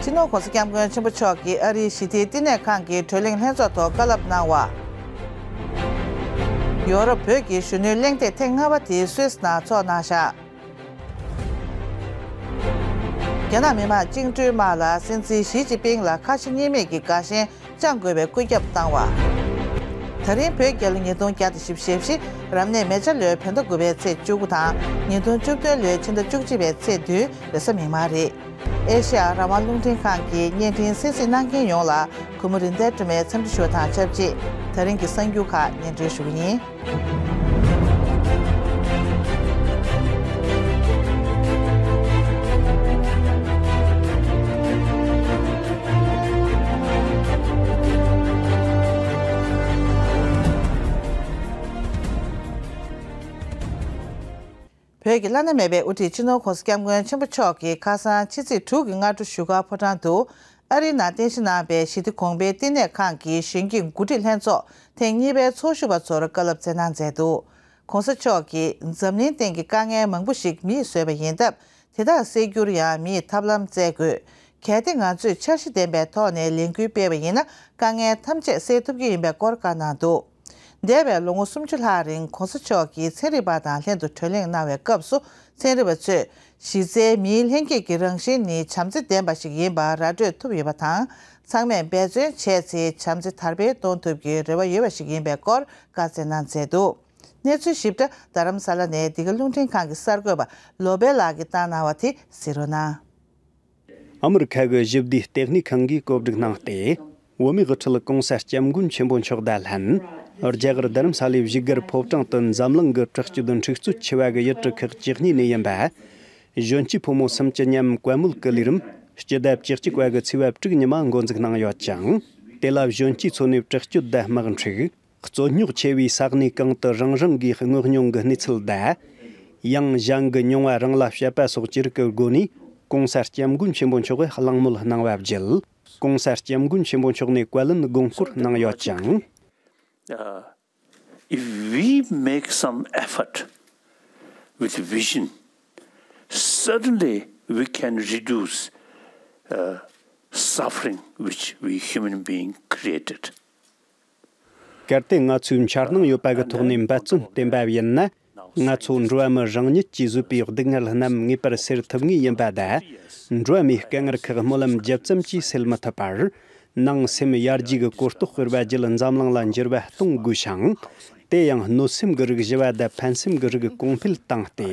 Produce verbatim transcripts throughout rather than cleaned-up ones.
སྤྱི་ནོར་༸གོང་ས་༸སྐྱབས་མགོན་ཆེན་པོ་མཆོག་གིས་ཨ་རིའི་ཞི་བདེའི་བསྟི་གནས་ཁང་གི་གྲོས་གླེང་ལྷན་ཚོགས་ཐོག་བཀའ་སློབ་གནང་བ། ཡོ་རོབ་བོད་ཀྱི་གཞོན་ནུའི་གླེང་སྟེགས་ཐེངས་ལྔ་པ་དེ་སུད་སི་ནང་འཚོགས་གནང་བཞག་རྒྱ་ནག་མི་དམངས་བཅིངས་འགྲོལ་དམག་ལ་སྲིད་འཛིན་ཞི་ཅིན་ཕིང་ལ་ཁ་ཞེ་གཉིས་མེད་ཀྱི་དགའ་ཞེན་བཅངས་དགོས་པའི་བཀོད་ཁྱབ་བཏང་བ། ད་རིང་བོད་རྒྱལ་ལོ་ཉིས་སྟོང་བརྒྱ་དང་བཞི་བཅུ་ཞེ་བཞི། རབ་གནས་མེ་བྱ་ལོའི་བོད་ཟླ་དགུ་པའི་ཚེས་བཅུ་དགུ་དང་ཉིས་སྟོང་བཅུ་བདུན་ལོའི་ཕྱི་ཟླ་བཅུ་གཅིག་པའི་ཚེས་བདུན་རེས་གཟའ་མིག་དམར་རེད། ཨེ་ཤེ་ཡ་རང་དབང་རླུང་འཕྲིན་ཁང་གི་བརྙན་འཕྲིན་གསན་གཟིགས་གནང་མཁན་ཡོངས་ལ་གུས་མོ་རིན་ལྡན་སྒྲོལ་མའི་འཚམས་འདྲི་ཞུ་བ་དང་ཆབས་ཅིག་ད་རིང་གི་གསར་འགྱུར་ཁག་སྙན་སྒྲོན་ཞུ་གི་ཡིན། བོད་ཀྱི་བླ་ན་མེད་པའི་དབུ་ཁྲིད་སྤྱི་ནོར་༸གོང་ས་༸སྐྱབས་མགོན་ཆེན་པོ་མཆོག་གིས་ཁ་སང་ཕྱི་ཚེས་དྲུག་གི་སྔ་དྲོ་བཞུགས་སྒར་ཕོ་བྲང་དུ་ཨ་རིའི་ནང་རྟེན་གཞི་གནང་བའི་ཞི་བདེ་གོང་འཕེལ་བསྟི་གནས་ཁང་གི་གཞོན་སྐྱེས་འགོ་ཁྲིད་ལྷན་ཚོགས་ཐེངས་གཉིས་པའི་ཚོགས་ཞུགས་པ་ཚོར་བཀའ་སློབ་སྩལ་གནང་མཛད་འདུག ༸གོང་ས་མཆོག་གིས་འཛམ་གླིང་སྟེང་གི་དཀའ་ངལ་མང་པོ་ཞིག་མིས་བཟོས་པ་ཡིན་སྟབས། དེ་དག་སེལ་རྒྱུར་ཡང་མིས་ཐབས་ལམ་བཙལ་དགོས། གལ་ཏེ་ང་ཚོས་འཆར་གཞི་ལྡན་པའི་ཐོག་ནས་ལས་འགུལ་སྤེལ་བ་ཡིན་ན། དཀའ་ངལ་ཐམས་ཅད་སེལ་ཐུབ་ཀྱི་ཡིན་པའི་སྐོར་བཀའ་གནང་འདུག་འདས་པའི་ལོ་ངོ་སུམ་ཅུ་ལྷག་རིང་༸གོང་ས་མཆོག་གིས་ཚན་རིག་པ་དང་ལྷན་དུ་གྲོས་གླེང་གནང་བའི་སྐབས་སུ། ཚན་རིག་པ་ཚོས་གཞི་རྩའི་མིའི་ལྷན་སྐྱེས་ཀྱི་རང་བཞིན་ནི་བྱམས་བརྩེ་ལྡན་པ་ཞིག་ཡིན་པ་ར་སྤྲོད་ཐུབ་ཡོད་པ་དང་། ཚང་མས་འབད་བརྩོན་བྱས་ཚེ་བྱམས་བརྩེ་དར་སྤེལ་གཏོང་ཐུབ་ཀྱི་རེ་བ་ཡོད་པ་ཞིག་ཡིན་པའི་སྐོར་བཀའ་སྩལ་གནང་མཛད་འདུག་གནས་ཚུལ་ཞིབ་ཕྲ་རྡ་རམ་ས་ལ་ནས་འདི་ག་རླུང་འཕྲིན་ཁང་གི་གསར་འགོད་པ་ལོ་པེ་ལགས་ཀྱིས་བཏང་གནང་བ་དེ་གཟིགས་རོགས་གནང་། ཨ་མི་རི་ཁ་གི་ཞི་བདེའི་ལྟེ་གནས་ཁང་གིས་གོ་སྒྲིག་གནང་སྟེ། བོད་མིའི་དབུ་ཁྲིད་༸གོང་ས་༸སྐྱབས་མགོན་ཆེན་པོ་མཆོག་དང་ལྷན། རྒྱ་གར་རྡ་རམ་ས་ལའི་བཞུགས་སྒར་ཕོ་བྲང་དུ་འཛམ་གླིང་གི་དྲག་སྤྱོད་འཁྲུག་རྩོད་ཆེ་བ་གི་ཡུལ་གྲུ་ཁག་བཅུ་གཉིས་ནས་ཡིན་པ། གཞོན་སྐྱེས་ཕོ་མོ་སུམ་ཅུ་མཉམ་བཀའ་མོལ་གྱི་ལས་རིམ་སྤྱི་ཟླ་བཅུ་གཅིག་པ་གི་ཚེས་པ་དྲུག་ཉི་མ་འགོ་འཛུགས་གནང་ཡོད་ཅིང་། དེ་ལ་གཞོན་སྐྱེས་ཚོ་ནས་དྲག་སྤྱོད་དང་དམག་འཁྲུག་རྩོད་རྙོག་ཆེ་བའི་ས་གནས་གང་དུ་རང་རང་གིས་དངོས་མྱོང་གི་གནས་ཚུལ་དང་། ཡང་གཞན་གྱི་མྱོང་བ་རང་ལ་བཤད་པ་སོགས་ཀྱི་རིགས་ཀྱི་སྒོ་ནས་༸གོང་ས་༸སྐྱབས་མགོན་ཆེན་པོ་མཆོག་གིས་གླེང་མོལ་གནང་བ་བརྒྱུད། ༸གོང་ས་༸སྐྱབས་མགོན་ཆེན་པོ་མཆོག་ནས་བཀའ་ལན་དགོངས་སྐོར་གནང་ཡོད་ཅིང་། Uh, if we make some effort with vision, certainly we can reduce uh, suffering which we human being created. གལ་ཏེ་ང་ཚོས་འཆར་སྣང་ཡོད་པ་གི་ཐོག་ནས་འབད་བརྩོན་བསྟེན་པ་ཡིན་ན། ང་ཚོ་འགྲོ་བ་མི་རང་ཉིད་ཀྱིས་བཟོས་པའི་སྡུག་བསྔལ་རྣམས་ངེས་པར་སེལ་ཐུབ་ངེས་ཡིན་པ་དང་། འགྲོ་བ་མིའི་དཀའ་ངལ་ཁག་སྨོན་ལམ་བརྒྱ་ཙམ་གྱིས་སེལ་མི་ཐུབ་པར། ནང་སེམས་ཡར་རྒྱས་ཀྱི་གོ་རྟོགས་སྤེལ་བ་བརྒྱུད་འཛམ་གླིང་ལ་འགྱུར་བ་གཏོང་དགོས་ཤིང་། དེ་ཡང་གནོད་སེམས་ཀྱི་རིགས་ཞི་བ་དང་ཕན་སེམས་ཀྱི་རིགས་གོང་འཕེལ་བཏང་སྟེ།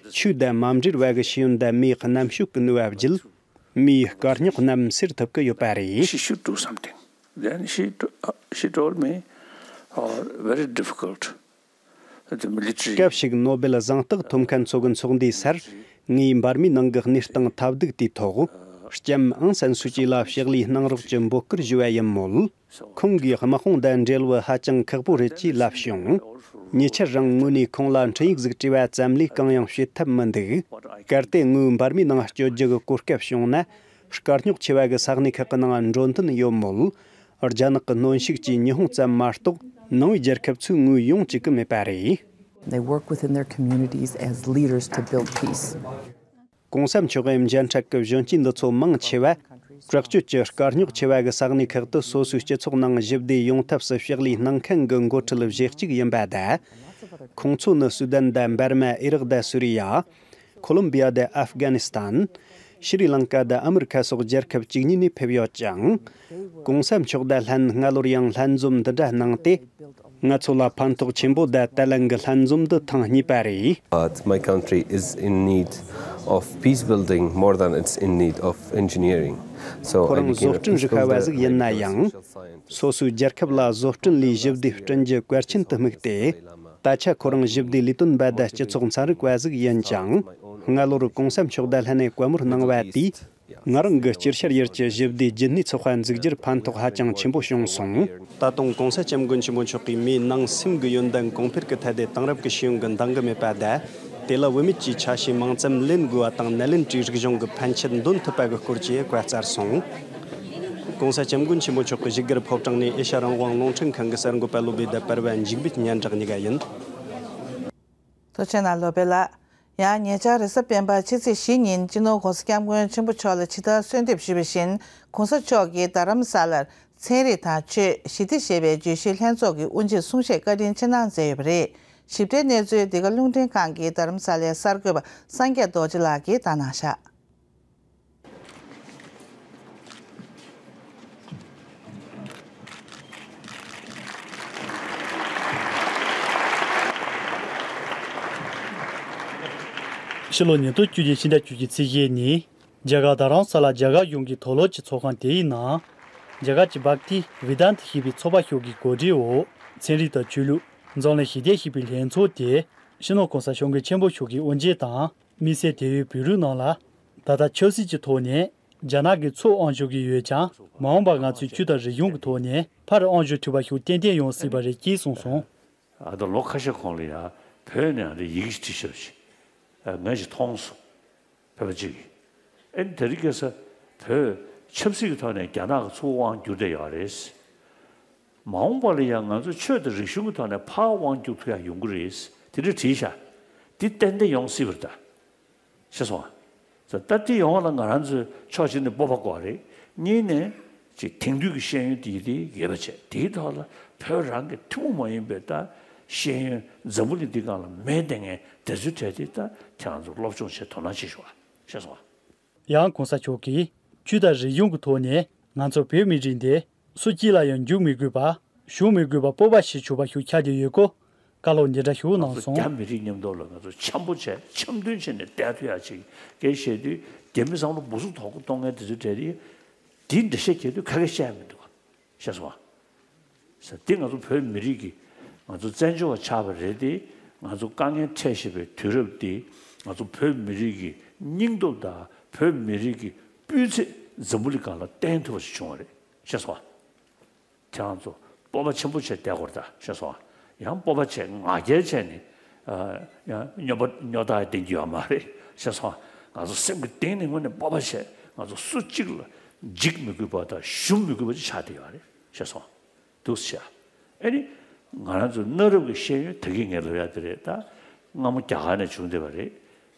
ཆོས་དང་མ་འབྲེལ་བ་གི་ཤེས་ཡོན་དང་མིའི་རྣམ་དཔྱོད་ཀྱི་ནུས་པ་བརྒྱུད། མིའི་དཀའ་རྙོག་རྣམས་སེལ་ཐུབ་ཀྱི་ཡོད་པ་རེད། She should do something. Then she, to, uh, she told me, oh, very difficult. The military. སྐབས་ཤིག་ནོ་སྦེལ་གཟེངས་རྟགས་ཐོབ་མཁན་ཚོ་གི་ཚོགས་འདུའི་སར། ངས་འབར་མའི་ནང་གི་གནས་སྟངས་ཐབས་སྡུག་དེའི་ཐོག་ལྕམ་ཨང་སན་སུ་ཅི་ལ་ཕྱག་ལས་གནང་རོགས་ཀྱི་འབོད་སྐུལ་ཞུས་པ་ཡིན་མོད། ཁོང་གིས་དམག་དཔུང་དང་འབྲེལ་བ་ཧ་ཅང་ཁག་པོ་རེད་ཅེས་ལབ་བྱུང་། ཉེ་ཆར་རང་ངོས་ནས་ཁོང་ལ་འཕྲིན་ཡིག་ཟིག་བྲིས་པ་ཙམ་ལས་གང་ཡང་བྱེད་ཐབས་མི་འདུག་གལ་ཏེ་ངོས་འབར་མའི་ནང་བསྐྱོད་རྒྱུ་གི་གོ་སྐབས་བྱུང་ན། དཀའ་རྙོག་ཆེ་བ་གི་ས་གནས་ཁག་གི་ནང་འགྲོ་འདུན་ཡོད་མོད། རྒྱ་ནག་གི་གནོན་ཤུགས་ཀྱིས་ཉི་ཧོང་ཙམ་མ་གཏོགས་ནང་པའི་རྒྱལ་ཁབ་ཚོས་ངོས་ཡོང་བཅུག་གི་མེད་པ་རེད། They work within their communities as leaders to build peace. གོང་ས་མཆོག་གིས་མཇལ་འཕྲད་ཀྱི་གཞོན་སྐྱེས་འདི་ཚོ་མང་ཆེ་བ། དྲག་སྤྱོད་ཀྱི་དཀའ་རྙོག་ཆེ་བ་གི་ས་གནས་ཁག་ཏུ་སོ་སོའི་སྤྱི་ཚོགས་ནང་ཞི་བདེ་ཡོང་ཐབས་སུ་ཕྱག་ལས་གནང་མཁན་གྱི་འགོ་ཁྲིད་བཞི་གཅིག་ཡིན་པ་དང་། ཁོང་ཚོ་ནི་སུ་དན་དང་འབར་མ། ཨི་རག་དང་སུ་རི་ཡ། ཁོ་ལོམ་བི་ཡ་དང་ཨབ་གྷ་ནི་སི་ཐན། ཤྲི་ལང་ཀ་དང་ཨ་མི་རི་ཁ་སོགས་རྒྱལ་ཁབ་བཅུ་གཉིས་ནས་ཕེབས་ཡོད་ཅིང་། གོང་ས་མཆོག་དང་ལྷན་སྔ་ལོར་ཡང་ལྷན་འཛོམས་འདི་འདྲ་གནང་སྟེ། ང་ཚོ་ལ་ཕན་ཐོགས་ཆེན་པོ་དང་དད་ལན་གྱི་ལྷན་འཛོམས་འདི་ཐེངས་གཉིས་པ་རེད། But my country is in need of peace building more than it's in need of engineering. So ཁོ་རང་བཟོ་སྐྲུན་རིག་པ་བ་ཟིག་ཡིན་ན་ཡང་། སོ་སོའི་རྒྱལ་ཁབ་ལ་བཟོ་སྐྲུན་ལས་ཞི་བདེ་བསྐྲུན་རྒྱུ་གལ་ཆེན་དུ་དམིགས་ཏེ། ད་ཆ་ཁོ་རང་ཞི་བདེའི་ལས་དོན་པ་དང་སྤྱི་ཚོགས་ཚན་རིག་པ་ཟིག་ཡིན་ཅིང་། སྔ་ལོར་གོང་ས་མཆོག་དང་ལྷན་ནས་བཀའ་མོལ་གནང་བ་དེས། ང་རང་གི་སྤྱིར་ཤར་ཡུལ་གྱི་ཞི་བདེའི་རྒྱུན་གནས་ཚོགས་པ་འཛུགས་རྒྱུར་ཕན་ཐོགས་ཧ་ཅང་ཆེན་པོ་བྱུང་སོང་། ད་དུང་གོང་ས་སྐྱབས་མགོན་ཆེན་པོ་མཆོག་གིས་མིའི་ནང་སེམས་ཀྱི་ཡོན་ཏན་གོང་འཕེལ་གྱི་ཐད་དེ་དེང་རབས་ཀྱི་ཤེས་ཡོན་གྱི་འདང་གི་མེད་པ་དང་། དེ་ལ་བུད་མེད་ཀྱིས་ཆ་ཤས་མང་ཙམ་ལེན་དགོས་པ་དང་། ནད་ལེན་གྱི་རིག་གཞུང་གི་ཕན་ཆད་འདོན་ཐུབ་པ་གི་སྐོར་བཅས་བཀའ་སྩལ་སོང་། གོང་ས་སྐྱབས་མགོན་ཆེན་པོ་མཆོག་གི་བཞུགས་སྒར་ཕོ་བྲང་ནས་ཨེ་ཤ་རང་དབང་རླུང་འཕྲིན་ཁང་གི་གསར་འགོད་པ་བློ་བྷེ་དང་པར་བ་འཇིགས་པའི་སྙན་གྲགས་གཉིས་ཀ་ཡིན། ཐུགས་རྗེ་གནང་བློ་བྷེ་ལགས། ཡང་ཉེ་ཆར་རེས་གཟའ་སྤེན་པ་ཕྱི་ཚེས་བཞི་ཉིན་སྤྱི་ནོར་༸གོང་ས་༸སྐྱབས་མགོན་ཆེན་པོ་མཆོག་ལ་ཕྱི་དར་གསོལ་འདེབས་ཞུས་པ་བཞིན། ༸གོང་ས་མཆོག་གིས་རྡ་རམ་ས་ལར་ཚན་རིག་དང་ཆོས་ཞི་བདེ་ཞེས་པའི་བརྗོད་གཞིའི་ལྷན་ཚོགས་ཀྱི་དབུ་འབྱེད་གསུང་བཤད་བཀའ་དྲིན་ཆེ་གནང་མཛད་ཡོད་པ་རེད། ཞིབ་ཕྲའི་གནས་ཚུལ་འདི་ག་རླུང་འཕྲིན་ཁང་གི་རྡ་རམ་ས་ལའི་གསར་འགོད་པ་སངས་རྒྱས་རྡོ་རྗེ་ལགས་ཀྱིས་བཏང་གནང་བཞག་ཕྱི་ལོ་ཉིས་སྟོང་བཅུ་གཅིག་ཕྱི་ཟླ་བཅུ་གཅིག་ཚེས་བརྒྱད་ཉིན། རྒྱ་གར་རྡ་རམ་ས་ལ་རྒྱ་གར་གཞུང་གི་དུག་སློག་གི་ཚོགས་ཁང་དེ་ཡི་ནང་། རྒྱ་གར་གྱི་བྷག་ཏི་ཝེ་དན་ཏ་ཞེས་པའི་ཚོགས་པ་ཤིག་གི་གོ་སྒྲིག་འོག་ཚན་རིག་དང་ཆོས་ལུགས་འཛམ་གླིང་ཞི་བདེ་ཞེས་པའི་ལྷན་ཚོགས་དེ་སྤྱི་ནོར་༸གོང་ས་༸སྐྱབས་མགོན་ཆེན་པོ་མཆོག་གི་དབུ་འབྱེད་དང་། དམིགས་བསལ་དེ་བས་བོད་རིགས་རྣམས་ལ་ད་ལྟ་ཆབ་སྲིད་ཀྱི་ཐོག་ནས་རྒྱ་ནག་གིས་ཚུར་དབང་བསྒྱུར་གྱི་ཡོད་ཀྱང་། མ་འོངས་པར་ང་ཚོས་ཆོས་དང་རིག་གཞུང་གི་ཐོག་ནས་ཕར་དབང་བསྒྱུར་ཐུབ་པ་ཞིག་ཏན་ཏན་ཡོང་སྲིད་པ་རེད་ཅེས་གསུངས་སོང་། ཨ་ད་ལོ་ཁ་ཤས་གོང་ལ་ཡང་བོད་ནས་ཨ་ནི་ཡི་གེ་ཞིག་བྲིས་ཤག་ཅིག་ཨ་ངས་ཅིག་མཐོང་སོང་། བོད་པ་ཅིག་གིས། ཨེ་དེ་རིང་ཁ་སང་བོད་ཆབ་སྲིད་ཀྱི་ཐོག་ནས་རྒྱ་ནག་གི་ཚུར་དབང་བསྒྱུར་བསྡད་ཡོད་རེད། མ་འོངས་པ་ལ་ཡང་ང་ཚོ་ཆོས་དང་རིག་གཞུང་གི་ཐོག་ནས་ཕར་དབང་བསྒྱུར་ཐུབ་ཡག་ཡོང་གི་རེད། དེ་འདྲ་བྲིས་ཤག་འདི་ཏན་ཏན་ཡོང་སྲིད་པ་རེད་ད། ཤེས་སོང་ཨ། ད་ལྟ་དེ་ཡོང་བ་ལ་ང་རང་ཚོའི་ཕྱོགས་གཅིག་ནས་སྤོབས་པ་དགོས་རེད། གཉིས་ནས་ཅིག་དེང་དུས་ཀྱི་ཤེས་ཡོན་དེ་དེ་ཡོད་པ་བྱས། དེའི་ཐོག་ལ་བོད་རང་གི་ཐུན་མོང་མ་ཡིན་པའི་ད་ཤེས་ཡོན་འཛམ་བུ་གླིང་འདི་སྒང་ལ་མེད་བསྡད་མཁན་དེ་ཚོའི་གྲས་དེ་ད་ཁྱེད་རང་ཚོ་སློབ་སྦྱོང་བྱེད་དོ་སྣང་བྱེད་ཤོག་ཨ། ཤེས་སོང་ཨ། ཡང་གོང་ས་མཆོག་གིས་ཆོས་དང་རིག་གཞུང་གི་ཐོག་ནས་ང་ཚོ་བོད་མི་རིགས་འདི་སུ་གཅིག་ལ་ཡང་འཇུག་མི་དགོས་པ། ཞུགས་མི་དགོས་པ་སྤོབས་པ་ཞེས་བྱུང་བ་ཞིག་ཆགས་བསྡད་ཡོད་སྐོར་བཀའ་སློབ་འདི་འདྲ་ཞིག་གནང་སོང་། རྒྱ་མི་རིགས་མཉམ་དུ་ལ་ང་ཚོ་འཆམ་པོ་བྱས་འཆམ་མཐུན་བྱས་ནས་བསྡད་ཐུབ་ཡག་ཅིག་གལ་བཤད་དུས། རྒྱ་མི་བསམ་བློ་སྦུ་སུབ་དོག་པོ་གཏོང་མཁན་དེ་ཚོ་གྲས་དེ་འདི་འགྲེལ་བཤད་བྱེད་དུས་ག་གེ་བཤད་མི་འདུག་ག་ཤེས་སོང་ཨ། ས་འདི་ང་ཚོ་བོད་མི་རིགས་ཀྱི་ང་ཚོ་བཙན་བྱོལ་བ་ཆགས་པ་རེད་དེ། ང་ཚོ་དཀའ་ངལ་འཕྲད་བཞིན་པའི་དུས་རབས་འདི་ང་ཚོ་བོད་མི་རིགས་ཀྱི་སྙིང་སྟོབས་དང་བོད་མི་རིགས་ཀྱི་སྤུས་ཚད་འཛམ་བུ་གླིང་སྒང་ལ་བསྟན་ཐུབ་པ་ཞིག་བྱུང་བ་རེད། ཤེས་སོང་ཨ། ཁྱེད་རང་ཚོ་སྤོབས་པ་ཆེན་པོ་བྱས་བསྡད་དགོས་རེད་ད། ཤེས་སོང་ཨ། ཡང་སྤོབས་པ་བྱས་ང་རྒྱལ་བྱས་ནས་ཨ་ཡང་སྨྱོ་པ་སྨྱོ་རྟགས་ལྡན་གྱི་ཡོད་མ་རེད། ཤེས་སོང་ཨ། ང་ཚོ་སེམས་ཀྱི་གཏིང་ནས་དངོས་གནས་སྤོབས་པ་བྱས། ང་ཚོ་སུ་གཅིག་ལ་འཇིགས་མི་དགོས་པ་དང་ཞུམ་མི་དགོས་པ་ཅིག་ཆགས་བསྡད་ཡོད་རེད། ཤེས་སོང་། འདུག་ཟེར། ཨ་ནི། ང་རང་ཚོ་གནའ་རབས་ཀྱི་ཤེས་ཡོན་ད་གིན་ངས་ལབ་ཡག་དེ་རེད་ད། སྔ་མོ་རྒྱ་གར་ནས་བྱུང་བསྡད་པ་རེད།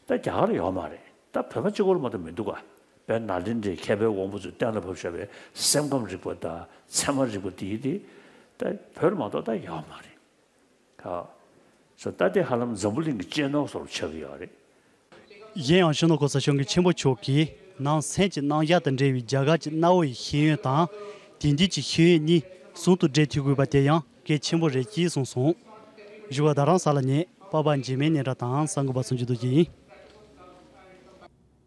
ད་རྒྱ་གར་ལ་ཡོད་མ་རེད། ད་བོད་པ་གཅིག་པོར་མ་གཏོགས་མི་འདུག་ག་དཔེར་ན་ནཱ་ལེནྡྲའི་མཁས་པའི་དབང་པོ་ཚོས་གཏན་ལ་ཕབ་བཞག་པའི་སེམས་ཁམས་རིག་པ་དང་ཚད་མ་རིག་པ་དེ་ཡིན་ཏེ། ད་བོད་ལ་མ་གཏོགས་ད་ཡོད་མ་རེད། ཨ། ས་ད་དེ་ཧ་ལམ་འཛམ་བུ་གླིང་གི་གཅེས་ནོར་བཟོ་འདྲ་ཆགས་ཀྱི་ཡོད་རེད། གཞན་ཡང་སྤྱི་ནོར་གོང་ས་སྐྱབས་མགོན་ཆེན་པོ་མཆོག་གིས་ནང་སེམས་ཀྱི་རྣམ་གཞག་དང་འབྲེལ་བའི་རྒྱ་གར་གྱི་གནའ་བོ་ཡི་ཤེས་ཡོན་དང་དེང་དུས་ཀྱི་ཤེས་ཡོན་གཉིས་ཟུང་དུ་འབྲེལ་ཐུབ་དགོས་པ་དེ་ཡང་གལ་ཆེན་པོ་རེད་ཅེས་གསུངས་སོང་། བཞུགས་སྒར་རྡ་རམ་ས་ལ་ནས་པ་ཕ་འཇིགས་མེད་གནས་གྲགས་དང་གསར་འགོད་པ་སུམ་ཅུ་རྡོ་རྗེ་ཡིན།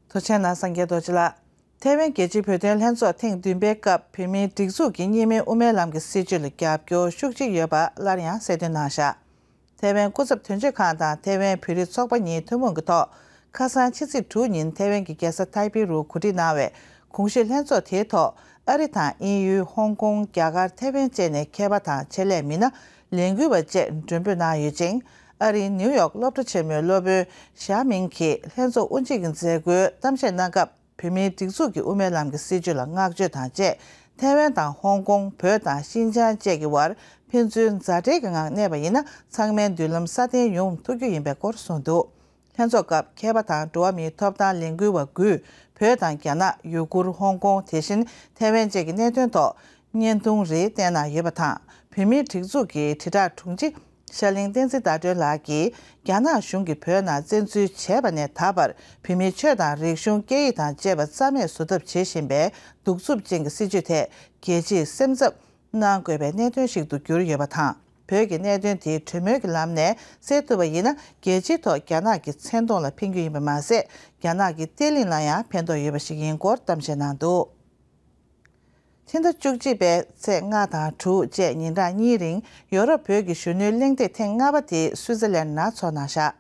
ཐུགས་རྗེ་གནང་། སངས་རྒྱས་རྡོ་རྗེ་ལགས། ཐའེ་ཝན་རྒྱལ་སྤྱིའི་བོད་དོན་ལྷན་ཚོགས་ཐེངས་བདུན་པའི་སྐབས་བོད་མིའི་སྒྲིག་འཛུགས་ཀྱི་གཉིས་སྨན་དབུ་མའི་ལམ་གྱི་སྲིད་བྱུས་ལ་རྒྱབ་སྐྱོར་ཤུགས་ཆེ་ཡོད་པ་སླར་ཡང་གསལ་སྟོན་གནང་བཞག་ཐའེ་ཝན་སྐུ་ཚབ་དོན་གཅོད་ཁང་དང་ཐའེ་ཝན་བོད་རིགས་ཚོགས་པ་གཉིས་ཐུན་མོང་གི་ཐོག་ཁ་སང་ཕྱི་ཚེས་དྲུག་ཉིན་ཐའེ་ཝན་གྱི་རྒྱལ་ས་ཐའི་པེ་རུ་གོ་སྒྲིག་གནང་བའི་གོང་ཞུས་ལྷན་ཚོགས་དེའི་ཐོག་ཨ་རི་དང་དབྱིན་ཡུལ། ཧོང་ཀོང་། རྒྱ་གར། ཐའེ་ཝན་བཅས་ནས་མཁས་པ་དང་ཆེད་ལས་མི་སྣ་ལས་འགུལ་བ་བཅས་མགྲོན་འབོད་གནང་ཡོད་ཅིང་། ཨ་རིའི་ནིའུ་ཡོག་སློབ་གྲྭ་ཆེན་མོའི་སློབ་དཔོན་ཞཱ་མིང་གིས་ལྷན་ཚོགས་དབུ་འབྱེད་ཀྱི་མཛད་སྒོའི་གཏམ་བཤད་གནང་སྐབས། བོད་མིའི་སྒྲིག་འཛུགས་ཀྱི་དབུ་མའི་ལམ་གྱི་སྲིད་བྱུས་ལ་བསྔགས་བརྗོད་དང་བཅས། ཐའེ་ཝན་དང་ཧོང་ཀོང་། བོད་དང་ཤིན་ཅང་བཅས་ཀྱི་དབར་ཕན་ཚུན་མཛའ་འབྲེལ་གྱི་ངང་གནས་པ་ཡིན་ན། ཚང་མའི་མདུན་ལམ་སྲ་བརྟན་ཡོང་ཐུབ་རྒྱུ་ཡིན་པའི་སྐོར་གསུངས་འདུག་ལྷན་ཚོགས་སྐབས་མཁས་པ་དང་འགྲོ་བ་མིའི་ཐོབ་ཐང་ལས་འགུལ་བ་དགུས་བོད་དང་རྒྱ་ནག་ཡུ་གུར། ཧོང་ཀོང་། དེ་བཞིན་ཐའེ་ཝན་བཅས་ཀྱི་གནད་དོན་ཐོག་བརྙན་ཐུང་རེ་བསྟན་གནང་ཡོད་པ་དང་། བོད་མིའི་སྒྲིག་འཛུགས་ཀྱི་དྲིལ་བསྒྲགས་དྲུང་ཆེ་ཤར་གླིང་བསྟན་འཛིན་ཟླ་སྒྲོན་ལགས་ཀྱིས། རྒྱ་ནག་གཞུང་གིས་བོད་ནང་བཙན་འཛུལ་བྱས་པ་ནས་ད་བར་བོད་མིའི་ཆོས་དང་རིག་གཞུང་། སྐད་ཡིག་དང་བཅས་པ་རྩ་མེད་བཟོ་ཐབས་བྱེད་བཞིན་པའི་གདུག་རྩུབ་ཅན་གྱི་སྲིད་བྱུས་ཐད་རྒྱལ་སྤྱིས་སེམས་འཚབ་གནང་དགོས་པའི་གནད་དོན་ཞིག་ཏུ་གྱུར་ཡོད་པ་དང་། བོད་ཀྱི་གནད་དོན་དེ་གྲོས་མོལ་གྱི་ལམ་ནས་སེལ་ཐུབ་པ་ཡིན་ན། རྒྱལ་སྤྱིའི་ཐོག་རྒྱ་ནག་གི་མཚན་མཐོང་ལ་ཕན་རྒྱུ་ཡིན་པ་མ་ཟད། རྒྱ་ནག་གི་བརྟན་ལྷིང་ལ་ཡང་ཕན་ཐོགས་ཡོད་པ་ཞིག་ཡིན་སྐོར་གཏམ་བཤད་གནང་འདུག་ཕྱི་ཟླ་བཅུ་གཅིག་པའི་ཚེས་ལྔ་དང་དྲུག་བཅས་ཉིན་གྲངས་གཉིས་རིང་ཡོ་རོབ་བོད་ཀྱི་གཞོན་ནུའི་གླེང་སྟེགས་ཐེངས་ལྔ་པ་དེ་སུའི་ཙེར་ལན་ནང་འཚོགས་གནང་བཞག་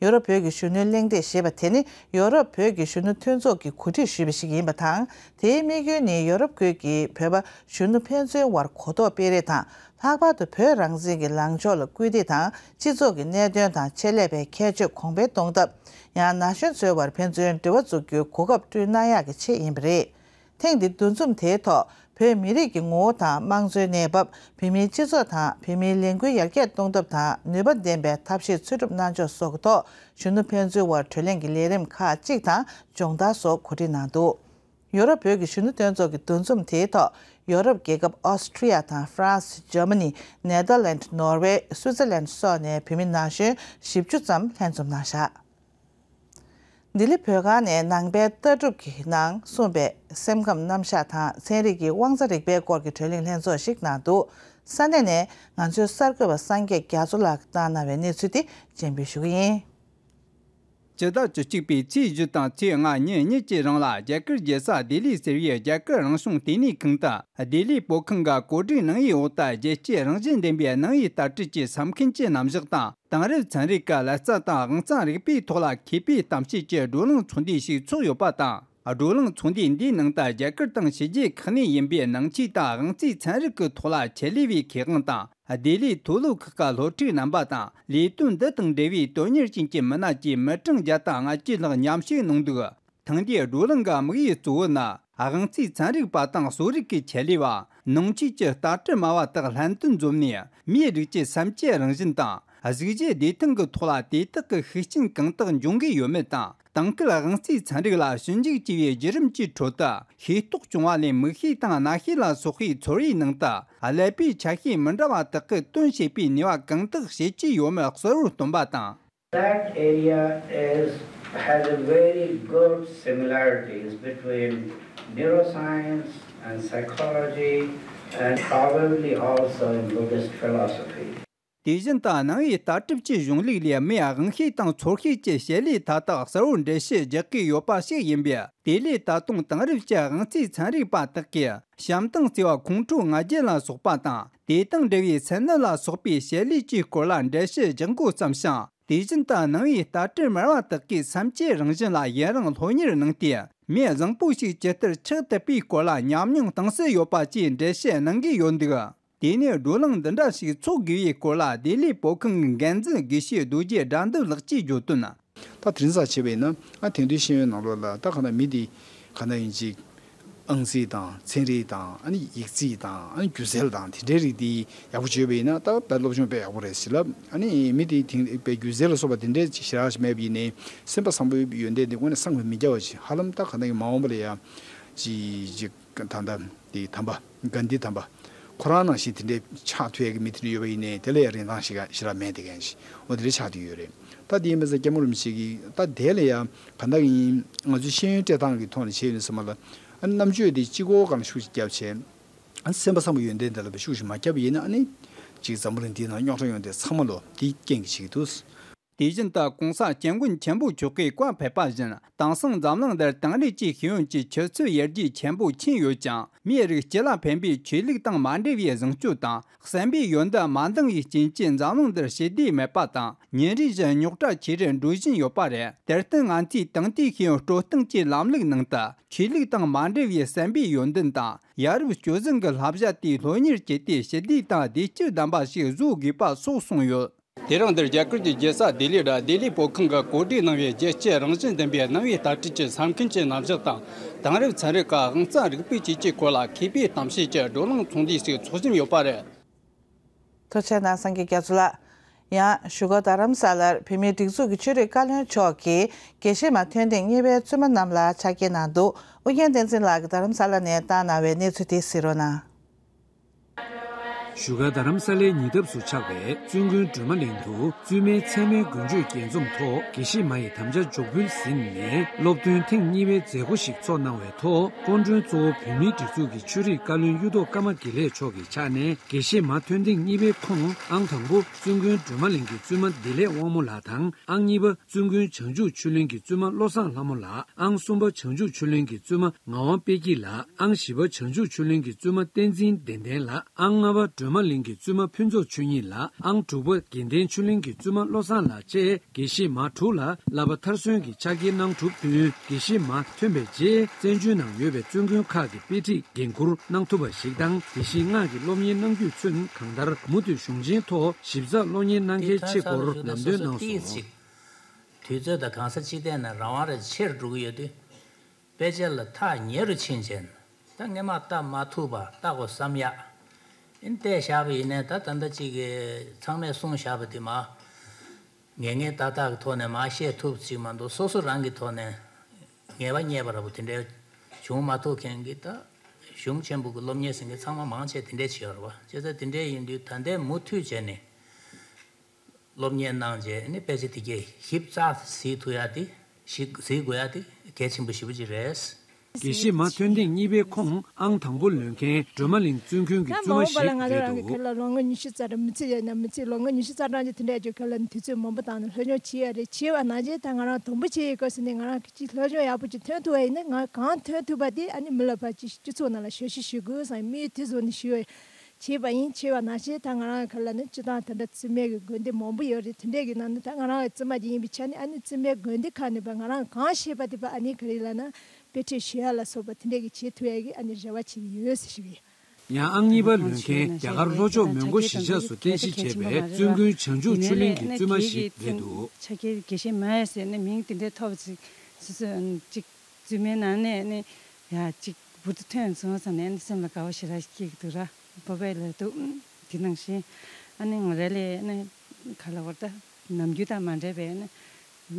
ཡོ་རོབ་བོད་ཀྱི་གཞོན་ནུའི་གླེང་སྟེགས་ཞེས་པ་དེ་ནི་ཡོ་རོབ་བོད་ཀྱི་གཞོན་ནུ་མཐུན་ཚོགས་ཀྱིས་གོ་སྒྲིག་ཞུས་པ་ཞིག་ཡིན་པ་དང་། དེའི་དམིགས་ཡུལ་ནི་ཡོ་རོབ་ཁུལ་གྱི་བོད་པ་གཞོན་ནུ་ཕན་ཚུན་དབར་གོ་རྟོགས་སྤེལ་རེས་དང་། ལྷག་པར་དུ་བོད་རང་བཙན་གྱི་ལངས་ཕྱོགས་ལ་སྐུལ་འདེད་དང་། སྤྱི་ཚོགས་ཀྱི་གནད་དོན་དང་ཆེད་ལས་པའི་ཁྱད་ཆོས་གོང་འཕེལ་གཏོང་ཐབས། ཡང་ན་གཞོན་ཚོའི་དབར་ཕན་ཚུན་འབྲེལ་བ་འཛུགས་རྒྱུའི་གོ་སྐབས་བསྐྲུན་གནང་ཡག་གི་ཆེད་ཡིན་པ་རེད། ཐེངས་འདིའི་འདུ་འཛོམས་དེའི་ཐོག་ བོད་མི་རིགས་ཀྱི་ངོ་བོ་དང་དམངས་གཙོའི་གནས་བབ། བོད་མིའི་སྤྱི་ཚོགས་དང་བོད་མིའི་ལས་འགུལ་ཡར་རྒྱས་གཏོང་ཐབས་དང་ནུས་པ་ལྡན་པའི་ཐབས་ཤེས་འཚོལ་སྒྲུབ་གནང་ཕྱོགས་སོགས་ཀྱི་ཐོག་གཞོན་ནུ་ཕན་ཚུན་དབར་གྲོས་གླེང་གི་ལས་རིམ་ཁག་ཅིག་དང་སྦྱོང་བརྡར་སོགས་གོ་སྒྲིག་གནང་འདུག་ཡོ་རོབ་བོད་ཀྱི་གཞོན་ནུ་མཐུན་ཚོགས་ཀྱི་འདུ་འཛོམས་དེའི་ཐོག་ཡོ་རོབ་རྒྱལ་ཁབ་ཨོ་སི་ཁྲི་ཡ་དང་ཧྥ་རན་སི། འཇར་མ་ནི། ནེ་དར་ལན། ནོར་ཝེ། སུའི་ཙེར་ལན་སོགས་ནས་བོད་མི་ན་གཞོན་བཞི་བཅུ་ཙམ་ལྷན་འཛོམས་གནང་བཞག་ལྡི་ལི་བོད་ཁང་ནས་ནང་པའི་ལྟ་གྲུབ་ཀྱི་ནང་གསུངས་པའི་སེམས་ཁམས་རྣམ་གཞག་དང་ཚན་རིག་གི་དབང་རྩ་རིག་པའི་སྐོར་གྱི་གྲོས་གླེང་ལྷན་ཚོགས་ཤིག་གནང་འདུག་ས་གནས་ནས་ང་ཚོའི་གསར་འགོད་པ་སངས་རྒྱས་རྒྱ་མཚོ་ལགས་ཀྱིས་བཏང་གནང་བའི་གནས་ཚུལ་དེ་སྙན་སྒྲོན་ཞུ་གི་ཡིན། སྤྱི་ཟླ་བཅུ་གཅིག་པའི་ཚེས་བཞི་དང་ཚེས་ལྔ་ཉིན་གཉིས་ཀྱི་རིང་ལ་རྒྱ་གར་རྒྱལ་ས་ལྡི་ལི་ཟེར་བའི་རྒྱ་གར་རང་བྱུང་ལྟེ་གནས་ཁང་དུ་ལྡི་ལི་བོད་ཁང་གི་གོ་སྒྲིག་གནང་བའི་འོག་ཏུ་རྒྱལ་སྤྱིའི་རང་བཞིན་ལྡན་པའི་ནང་པའི་ལྟ་གྲུབ་ཀྱི་ས་མཁན་གྱི་རྣམ་གཞག་དང་། དེང་རབས་ཚན་རིག་གི་ལག་རྩལ་དང་དབང་རྩ་རིག་པའི་ཐོག་ལ་མཁས་པའི་གཏམ་བཤད་ཀྱི་བགྲོ་གླེང་ཚོགས་འདུ་ཞིག་ཚོགས་ཡོད་པ་དང་། བགྲོ་གླེང་ཚོགས་འདུ་འདིའི་ནང་དུ་རྒྱ་གར་དང་ཕྱི་རྒྱལ་ཁག་ནས་ཡིན་པའི་ནང་ཆོས་དང་དབང་རྩའི་ཚན་རིག་གི་ཐོག་ལ་ཆེད་ལས་པའི་མཁས་དབང་དང་། ལྡི་ལིའི་མཐོ་སློབ་ཁག་གི་སློབ་ཕྲུག་རྣམ་པ་དང་། ལས་དོན་འདི་དང་འབྲེལ་བའི་དོན་གཉེར་ཅན་གྱི་མི་སྣ་བཅས་མི་གྲངས་བརྒྱ་དང་ལྔ་བཅུ་ལྷག་མཉམ་ཞུགས་གནང་འདུག་ཐེངས་འདིའི་བགྲོ་གླེང་གི་དམིགས་ཡུལ་གཙོ་བོ་ནི། དབང་རྩའི་ཚན་རིག་པ་དང་གསོ་རིག་གི་ཆེད་ལས་པ། ནང་ཆོས་ཀྱི་ལྟ་གྲུབ་སྨྲ་བ་དག་ལྷན་དུ་འཛོམས་ནས། མིའི་རིགས་ཀྱི་སེམས་ཀྱི་རང་བཞིན་དང་། གཟུགས་གཞི་བདེ་ཐང་གི་ཐོག་ལ་དེ་དག་གི་ཤུགས་རྐྱེན་གང་དག་འབྱུང་གི་ཡོད་མེད་དང་། དེང་སྐབས་དབང་རྩའི་ཚན་རིག་ལ་ཞིབ་འཇུག་བྱས་པའི་བརྒྱུད་རིམ་གྱི་ཁྲོད་དུ། ཤེས་རྟོགས་བྱུང་བ་ལས་མིག་ཤེས་དང་རྣ་ཤེས་ལ་སོགས་པའི་ཚོར་བའི་ནང་དུ། ཀླད་པའི་ཆ་ཤས་མི་འདྲ་བ་དག་གིས་སྟོན་བྱེད་པའི་ནུས་པ་གང་དག་བྱེད་ཀྱི་ཡོད་མེད་གསལ་བོར་སྟོན་པ་དང་། That area is, has a very good similarities between neuroscience and psychology and probably also in Buddhist philosophy. དེ་བཞིན་དུ་ནང་པའི་ལྟ་གྲུབ་ཀྱི་གཞུང་ལུགས་ལས་མིའི་དབང་ཤེས་དང་ཚོར་ཤེས་ཀྱི་བྱེད་ལས་མཐའ་དག་གསལ་བོར་འགྲེལ་བཤད་རྒྱག་གི་ཡོད་པ་ཞིག་ཡིན་པས། དེ་ལས་ད་དུང་དེང་རབས་ཀྱི་དབང་རྩའི་ཚན་རིག་པ་དག་གིས་བྱམས་དང་བརྩེ་བ། ཁོང་ཁྲོ་ང་རྒྱལ་ལ་སོགས་པ་དང་། དེ་དང་འབྲེལ་བའི་སེམས་ནད་ལ་སོགས་པའི་བྱེད་ལས་ཀྱི་སྐོར་ལ་འགྲེལ་བཤད་རྒྱག་འགོ་བརྩམས་ཤིང་། དེ་བཞིན་དུ་ནང་པའི་ལྟ་གྲུབ་སྨྲ་བ་དག་གིས་སེམས་ཀྱི་རང་བཞིན་ལ་ཡུན་རིང་སློབ་གཉེར་གནང་སྟེ། མི་བཟང་པོ་ཞིག་ཇི་ལྟར་ཆགས་ཐུབ་པའི་སྐོར་ལ་ཉམས་མྱོང་གཏིང་ཟབ་ཡོད་པ་བཅས་འགྲེལ་བཤད་གནང་གི་ཡོད་འདུག་དེ་ནས་བགྲོ་གླེང་འདི་འདྲ་ཞིག་འཚོགས་དགོས་པའི་སྐོར་ལ་ལྡི་ལི་བོད་ཁང་གི་འགན་འཛིན་དགེ་བཤེས་རྡོ་རྗེ་དགྲ་འདུལ་ལགས་ཀྱིས་བརྗོད་དོན། ད་དེ་རིང་ཙམ་བྱས་པ་ཡིན་ན། ཨ་དེང་དུས་ཤེས་ཡོན་ནང་ལོགས་ལ་ད་ག་ན་མི་དེ་ག་ན་ཡིན་ཅིག་ཨང་རྩིས་དང་ཚན་རིག་དང་། ཨ་ནི་ཡིག་རྩིས་དང་། ཨ་ནི་སྒྱུ་རྩལ་དང་། དེ་འདྲའི་རིགས་དེ་ཡག་པོ་བྱས་པ་ཡིན་ན། ད་དཔེ་སློབ་སྦྱོང་དཔེ་ཡག་པོ་རེད་ཟེར་ལབ། ཨ་ནི་མི་དེ་དེང་དཔེ་སྒྱུ་རྩལ་ལ་སོགས་པ་དེ་འདྲའི་ཅིག་ཞེ་དྲག་ཞིག་མེད་པ་ཡིན་ནའི། སེམས་པ་བཟང་པོའི་ཡོན་ཏན་དེ་དངོས་གནས་བསམ་གྱིས་མི་ཁྱབ་པ་ཅིག་ཧ་ལམ་ད་ག་ན་གི་མ་འོངས་པ་ལ་ཡ་ཅིག་ཅིག་ད་ལྟ་དེ་དམ་པ་གྷན་དྷི་དམ་པ་ཁོ་རང་ནང་བཞིན་དེ་འདྲའི་ཆགས་ཐུབ་ཡག་གི་མི་དེ་འདྲ་ཡོད་པ་ཡིན་ནའི། དེ་ལ་ཡང་རིན་ཐང་ཞེ་དྲག་ཞེ་དྲག་མེད་དེ་གན་ཞིག་འོ་དེ་འདྲ་ཆགས་བསྡད་ཡོད་རེད། ད་དེ་ཡིན་པ་ཚེ་སྐྱབས་མགོན་རིན་པོ་ཆེ་གིས་ད་དེ་ལ་ཡང་ག་འདྲ་ཡིན། ང་ཚོའི་ཤེས་ཡོན་སྤྲད་སྟངས་ཀྱི་ཐོག་ནས་བྱས་ཡོད་ན་ཟེར་མ་ལ། ཨ་ནི་རྣམ་དཔྱོད་དེ་གཅིག་པོ་སྒང་ལ་ཤུགས་ཤིག་བརྒྱབ་བྱས། ཨ་ནི་སེམས་པ་བཟང་པོ་ཡོན་ཏན་དེ་ལ་ཤུགས་ཤིག་མ་བརྒྱབ་པ་ཡིན་ན། ཨ་ནི་ཅིག་འཛམ་བུ་གླིང་འདིའི་ནང་རྙོག་དྲ་ཡོང་དེ་ཚང་མ་ལོ་དེའི་རྐྱེན་གྱིས་བྱེད་ཀྱི་འདུག་དེ་བཞིན་དུ་༸གོང་ས་༸སྐྱབས་མགོན་ཆེན་པོ་མཆོག་གིས་བཀའ་ཕེབས་པ་བཞིན། དེང་སང་འཛམ་གླིང་འདིར་དེང་རབས་ཀྱི་ཤེས་ཡོན་གྱི་ཆུ་ཚད་ཡར་རྒྱས་ཆེན་པོ་ཕྱིན་ཡོད་ཀྱང་། མིའི་རིགས་སྤྱི་ལ་ཕན་པའི་ཆོས་ལུགས་དང་མ་འབྲེལ་བའི་བཟང་སྤྱོད་དང་། བསམ་པའི་ཡོན་ཏན་མ་འདང་བའི་རྐྱེན་གྱིས་འཛམ་གླིང་འདིར་ཞི་བདེ་མེད་པ་དང་། ཉིན་རེ་བཞིན་རྙོག་དྲ་ཆེ་རུ་འགྲོ་བཞིན་ཡོད་པ་རེད། དེར་བརྟེན་ང་ཚོས་དེང་དུས་ཤེས་ཡོན་སྤྲོད་སྟངས་ཀྱི་ལམ་ལུགས་ནང་དུ། ཆོས་ལུགས་དང་མ་འབྲེལ་བའི་བསམ་པའི་ཡོན་ཏན་དང་། ཡ་རབས་སྤྱོད་བཟང་གི་བསླབ་བྱ་དེ་སློབ་གཉེར་བྱས་ཏེ། ཞི་བདེ་དང་བདེ་སྐྱིད་ལྡན་པ་ཞིག་བཟོ་དགོས་པ་སོགས་གསུངས་ཡོད། དེ་རིང་འདིར་རྒྱ་གར་གྱི་རྒྱལ་ས་ལྡི་ལི་ར་ལྡི་ལི་བོད་ཁང་གིས་གོ་སྒྲིག་གནང་བའི་རྒྱལ་སྤྱིའི་རང་བཞིན་ལྡན་པའི་ནང་པའི་ལྟ་གྲུབ་ཀྱི་ས་མཁན་གྱི་རྣམ་གཞག་དང་། དེང་རབས་ཚན་རིག་གི་དབང་རྩ་རིག་པའི་བཅས་ཀྱི་སྐོར་ལ་མཁས་པའི་གཏམ་བཤད་ཀྱི་བགྲོ་གླེང་ཚོགས་འདུ་ཞིག་འཚོགས་བཞིན་ཡོད་པ་རེད། ཐུགས་རྗེ་གནང་། སངས་རྒྱས་རྒྱ་མཚོ་ལགས། ཡང་བཞུགས་སྒར་རྡ་རམ་ས་ལར་བོད་མིའི་སྒྲིག་འཛུགས་ཀྱི་ཆོས་རིག་བཀའ་བློན་མཆོག་གིས་དགེ་བཤེས་མ་ཐོན་ཐེངས་གཉིས་པའི་བཙུན་མ་རྣམས་ལ་ཕྱག་འཁྱེར་གནང་འདུག་ཨུ་རྒྱན་བསྟན་འཛིན་ལགས་ཀྱིས་རྡ་རམ་ས་ལ་ནས་བཏང་གནང་བའི་གནས་ཚུལ་དེ་གཟིགས་རོགས་གནང་། བཞུགས་སྒར་རྡ་རམ་ས་ལའི་ཉེ་འདབས་སུ་ཆགས་པའི་བཙུན་དགོན་སྒྲོལ་མ་གླིང་དུ། བཙུན་མའི་ཚད་མའི་དགུན་ཆོས་རྒྱས་འཛོམས་ཐོག་དགེ་བཤེས་མ་ཡི་དམ་བཅའ་འཇོག་འབུལ་ཟིན་ནས། སློབ་ཐོན་ཐེངས་གཉིས་པའི་མཛད་སྒོ་ཞིག་ཚོགས་གནང་བའི་ཐོག་སྐུ་མགྲོན་གཙོ་བོ་བོད་མིའི་སྒྲིག་འཛུགས་ཀྱི་ཆོས་རིག་བཀའ་བློན་གཡུ་ཐོག་ཀརྨ་དགེ་ལེགས་མཆོག་གི་ཕྱག་ནས། དགེ་བཤེས་མ་ཐོན་ཐེངས་གཉིས་པའི་ཁོངས་ཨང་དང་པོ་བཙུན་དགོན་སྒྲོལ་མ་གླིང་གི་བཙུན་མ་བདེ་ལེགས་དབང་མོ་ལགས་དང་། ཨང་གཉིས་པ་བཙུན་དགོན་བྱང་ཆུབ་ཆོས་གླིང་གི་བཙུན་མ་བློ་བཟང་ལྷ་མོ་ལགས། ཨང་གསུམ་པ་བྱང་ཆུབ་ཆོས་གླིང་གི་བཙུན་མ་ངག་དབང་དཔལ་སྐྱིད་ལགས། ཨང་བཞི་པ་བྱང་ཆུབ་ཆོས་གླིང་གི་བཙུན་མ་བསྟན་འཛིན་བདེ་ལྡན་ལགས། ཨང་ལྔ་པ་སྒྲོལ་མ་གླིང་གི་བཙུན་མ་ཕུན་ཚོགས་ཆོས་ཉིད་ལགས། ཨང་དྲུག་པ་དགེ་ལྡན་ཆོས་གླིང་གི་བཙུན་མ་བློ་བཟང་ལགས་བཅས་དགེ་བཤེས་མ་དྲུག་ལ་བསླབ་པ་མཐར་སོན་གྱི་ཕྱག་འཁྱེར་གནང་གྲུབ་བསྟུན། དགེ་བཤེས་མ་ཐོན་པའི་རྗེས་བཙན་བྱོལ་ནང་ཡོད་པའི་བཙུན་དགོན་ཁག་གི་དཔེ་ཁྲིད་འགན་འཁུར་གནང་ཐུབ་པ་ཞིག་དང་། དགེ་བཤེས་སྔགས་ཀྱི་སློབ་གཉེར་གནང་རྒྱུས་མཚོན། གང་ལྟར་མུ་མཐུད་གཞུང་ཆེན་ཐོག་ཞིབ་ཚགས་སློབ་གཉེར་གནང་གལ་ཆེ་སྐོར་ལམ་སྟོན་གནང་སོང་། དུས་ཚོད་དང་གང་ས་ཅི་ཐད་ནས་རང་དབང་རེ་ཆེར་འགྲོ་གི་ཡོད་དུས། དཔེ་ཆ་ལ་ཐག་ཉེ་རུ་ཕྱིན་བྱས་ནས། ད་སྔས་མ་བལྟ་མ་ཐུབ་པ་བལྟ་དགོས་བསམ་ཡག་ཨེ་ནི་བལྟས་བཞག་པ་ཡིན་ནའི་ད་ད་ལྟ་གཅིག་གི་ཚང་མས་གསུངས་བཞག་པ་དེ་མ། ངེས་ངེས་ཏག་ཏག་གི་ཐོག་ནས་མར་བཤད་ཐུབ་ཅིག་མ་གཏོགས་སོ་སོ་རང་གི་ཐོག་ནས་ངེས་པ་རྙེད་པ་ར་བོ་དེ་འདྲའི་བྱུང་མ་ཐུབ་མཁན་གྱི་ད་གཞུང་ཆེན་པོ་གི་སློབ་གཉེར་ཟེར་མཁན་ཚང་མ་མང་ཆེ་དེ་འདྲས་བྱས་ཡོད་རེད་བ། བྱས་ཙང་དེ་འདྲས་ཡིན་དུས་ད་ལྟའི་མུ་མཐུད་བྱས་ནས་སློབ་གཉེར་གནང་རྗེས་ནི་དཔེ་ཆ་དེ་གས་ཞིབ་ཚགས་གཟིགས་ཐུབ་ཡ་དེ་ཞིག་གཟིགས་དགོས་ཡ་དེ་གལ་ཆེན་པོ་ཞེ་པོ་ཅིག་རེད། དགེ་བཤེས་མ་ཐོན་ཐེངས་གཉིས་པའི་ཁོངས་ཨང་དང་པོ་ལོན་མཁན་སྒྲོལ་མ་གླིང་བཙུན་དགོན་གྱི་ད་བཙུན་མ་མ་འོངས་པ་ལ་ཞིག་ང་རང་རེད་རང་གི་འདུག་ཁྱོད་ལ་ལོ་ངོ་ཉི་ཤུ་རྩ་གྲངས་མི་ཚེ་ཡོད་ན་མི་ཚེ་ལོ་ངོ་ཉི་ཤུ་རྩ་གྲངས་ཀྱི་དེ་འདྲ་ཅིག་ཁྱོད་ལ་དུས་ཚོད་མང་པོ་བཏང་ནས་སློབ་སྦྱོང་བྱེད་ཡ་རེད། བྱེད་པ་ནང་བཞིན་ད་ང་རང་དུམ་བུ་བྱེད་ཡི་སྐབས་སུ་ནས་ང་རང་གི་ཅིག་སློབ་སྦྱོང་ཡག་པོ་ཅིག་ཐོན་ཐུབ་པ་ཡིན་ན་ང་གང་ཐོན་ཐུབ་པ་དེ་ཨ་ནི་མི་ལ་ཕར་ཅིག་སྤྱི་ཚོགས་ནང་ལ་ཞབས་ཞུ་ཞུ་དགོས་བསམ་མིའི་དུས་བཟོ་ནས་ཞུ་བ་བྱེད་པ་ཡིན། བྱེད་པ་ནང་བཞིན་ད་ང་རང་གི་ཁ་ལ་ནི་སྤྱི་བཏང་ད་ལྟ་བཙུན་མའི་གི་དགོན་སྡེ་མང་པོ་ཡོད་རེད། དེ་འདྲས་ཀྱི་ནང་ནས་ད་ང་རང་གི་བཙུན་མ་ཅིག་ཡིན་པའི་ཆ་ནས་ཨ་ནི་བཙུན་མའི་དགོན་སྡེ་ཁག་ནས་ཕར་ང་རང་གང་ཤེས་པ་དེ་ཕར་ཨ་ནི་ག་རེ་ལབ་ན། དཔེ་ཁྲིད་ཞུ་ཡ་ལ་སོགས་པ་དེ་འདྲས་ཀྱི་བྱེད་ཐུབ་ཡ་གི་ཨ་ནི་རེ་བ་བྱེད་ཀྱི་ཡོད་ཟེར་ཞུ་གི་ཡིན། ཡང་ཨང་གཉིས་པ་ལོན་མཁན་རྒྱ་གར་ལྷོ་ཕྱོགས་མོན་གྷོ་གཞིས་ཆགས་སུ་རྟེན་གཞི་བྱས་པའི་བཙུན་དགོན་བྱང་ཆུབ་ཆོས་གླིང་གི་བཙུན་མ་ཞིག་རེད་འདུག་ཆ་རྐྱེན་དགེ་བཤེས་མ་ཡ་ཟེར་ནས་མིང་དེ་འདྲའི་ཐོབ་ཅིག་སོ་སོ་ཅིག་བཙུན་མའི་ནང་ནས་ནི་ཡ་ཅིག་བུ་དུ་ཐོན་སོང་བསམ་ནས་ནི་སེམས་ལ་དགའ་བ་ཞེ་དྲག་སྐྱེ་གི་འདུག་ར། བོད་པའི་ལ་འདུག་དེ་ནང་བཞིན་ཨ་ནི་ང་རེ་ལས་ནི་ག་ལ་བར་ད་ནམ་རྒྱུན་དང་མ་འདྲ་བའི་ནི།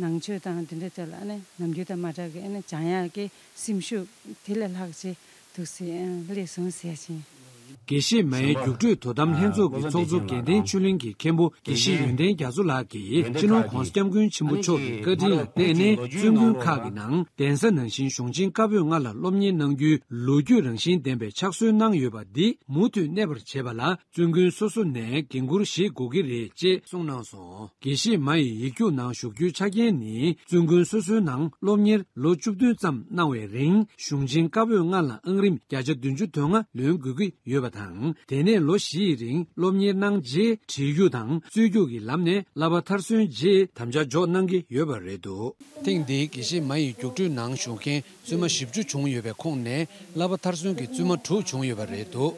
ནང་ཆོས་དང་དེ་འདྲ་དེ་ལ་ནི་ནམ་རྒྱུན་དང་མ་འདྲ་གི་ནི་སྦྱང་ཡག་གི་སེམས་ཤུགས་དེ་ལས་ལྷག་ཅིག་འདུག་སེ་སླེབས་སོང་ཟེར་ཞིང་། དགེ་བཤེས་མའི་རྒྱུགས་སྤྲོད་དོ་དམ་ལྷན་ཚོགས་ཀྱི་ཚོགས་གཙོ་དགེ་ལྡན་ཆོས་གླིང་གི་མཁན་པོ་དགེ་བཤེས་ཡོན་ཏན་རྒྱ་མཚོ་ལགས་ཀྱིས་སྤྱི་ནོར་༧གོང་ས་༧སྐྱབས་མགོན་ཆེན་པོ་མཆོག་གི་བཀའ་དྲིན་ལ་བརྟེན་ནས་བཙུན་དགོན་ཁག་གི་ནང་གདན་ས་ནང་བཞིན་གཞུང་ཆེན་བཀའ་པོད་ལྔ་ལ་སློབ་གཉེར་གནང་རྒྱུའི་ལོ་རྒྱུས་རང་བཞིན་ལྡན་པའི་ཕྱག་སྲོལ་གནང་ཡོད་པ་འདི་མུ་མཐུད་གནས་པར་བྱེད་པ་ལ། བཙུན་དགོན་སོ་སོ་ནས་འགན་འཁུར་བཞེས་དགོས་ཀྱི་རེད་ཅེས་གསུངས་གནང་སོང་། དགེ་བཤེས་མ་ཡི་ཡིག་རྒྱུགས་ནང་ཞུགས་རྒྱུའི་ཆ་རྐྱེན་ནི་བཙུན་དགོན་སོ་སོའི་ནང་སློབ་གཉེར་ལོ་བཅུ་བདུན་ཙམ་གནང་བའི་རིང་གཞུང་ཆེན་བཀའ་པོད་ལྔ་ལ་ཨང་རིམ་བརྒྱ་ཆ་བདུན་ཅུ་དོན་ལྔ་ལོན་དགོས་ཀྱི་ཡོད་པ་དང་། དེ་ནས་ལོ་བཞི་ཡི་རིང་སློབ་གཉེར་གནང་རྗེས་བྲིས་རྒྱུགས་དང་རྩོད་རྒྱུགས་ཀྱི་ལམ་ནས་བསླབ་པ་མཐར་སོན་རྗེས་དམ་བཅའ་འཇོག་གནང་གི་ཡོད་པ་རེད་འདུག་ཐེངས་འདིའི་དགེ་བཤེས་མ་ཡི་རྒྱུགས་སྤྲོད་ནང་ཞུགས་མཁན་བཙུན་མ་བཞི་བཅུ་བྱུང་ཡོད་པའི་ཁོངས་ནས་བསླབ་པ་མཐར་སོན་གྱི་བཙུན་མ་དྲུག་བྱུང་ཡོད་པ་རེད་འདུག་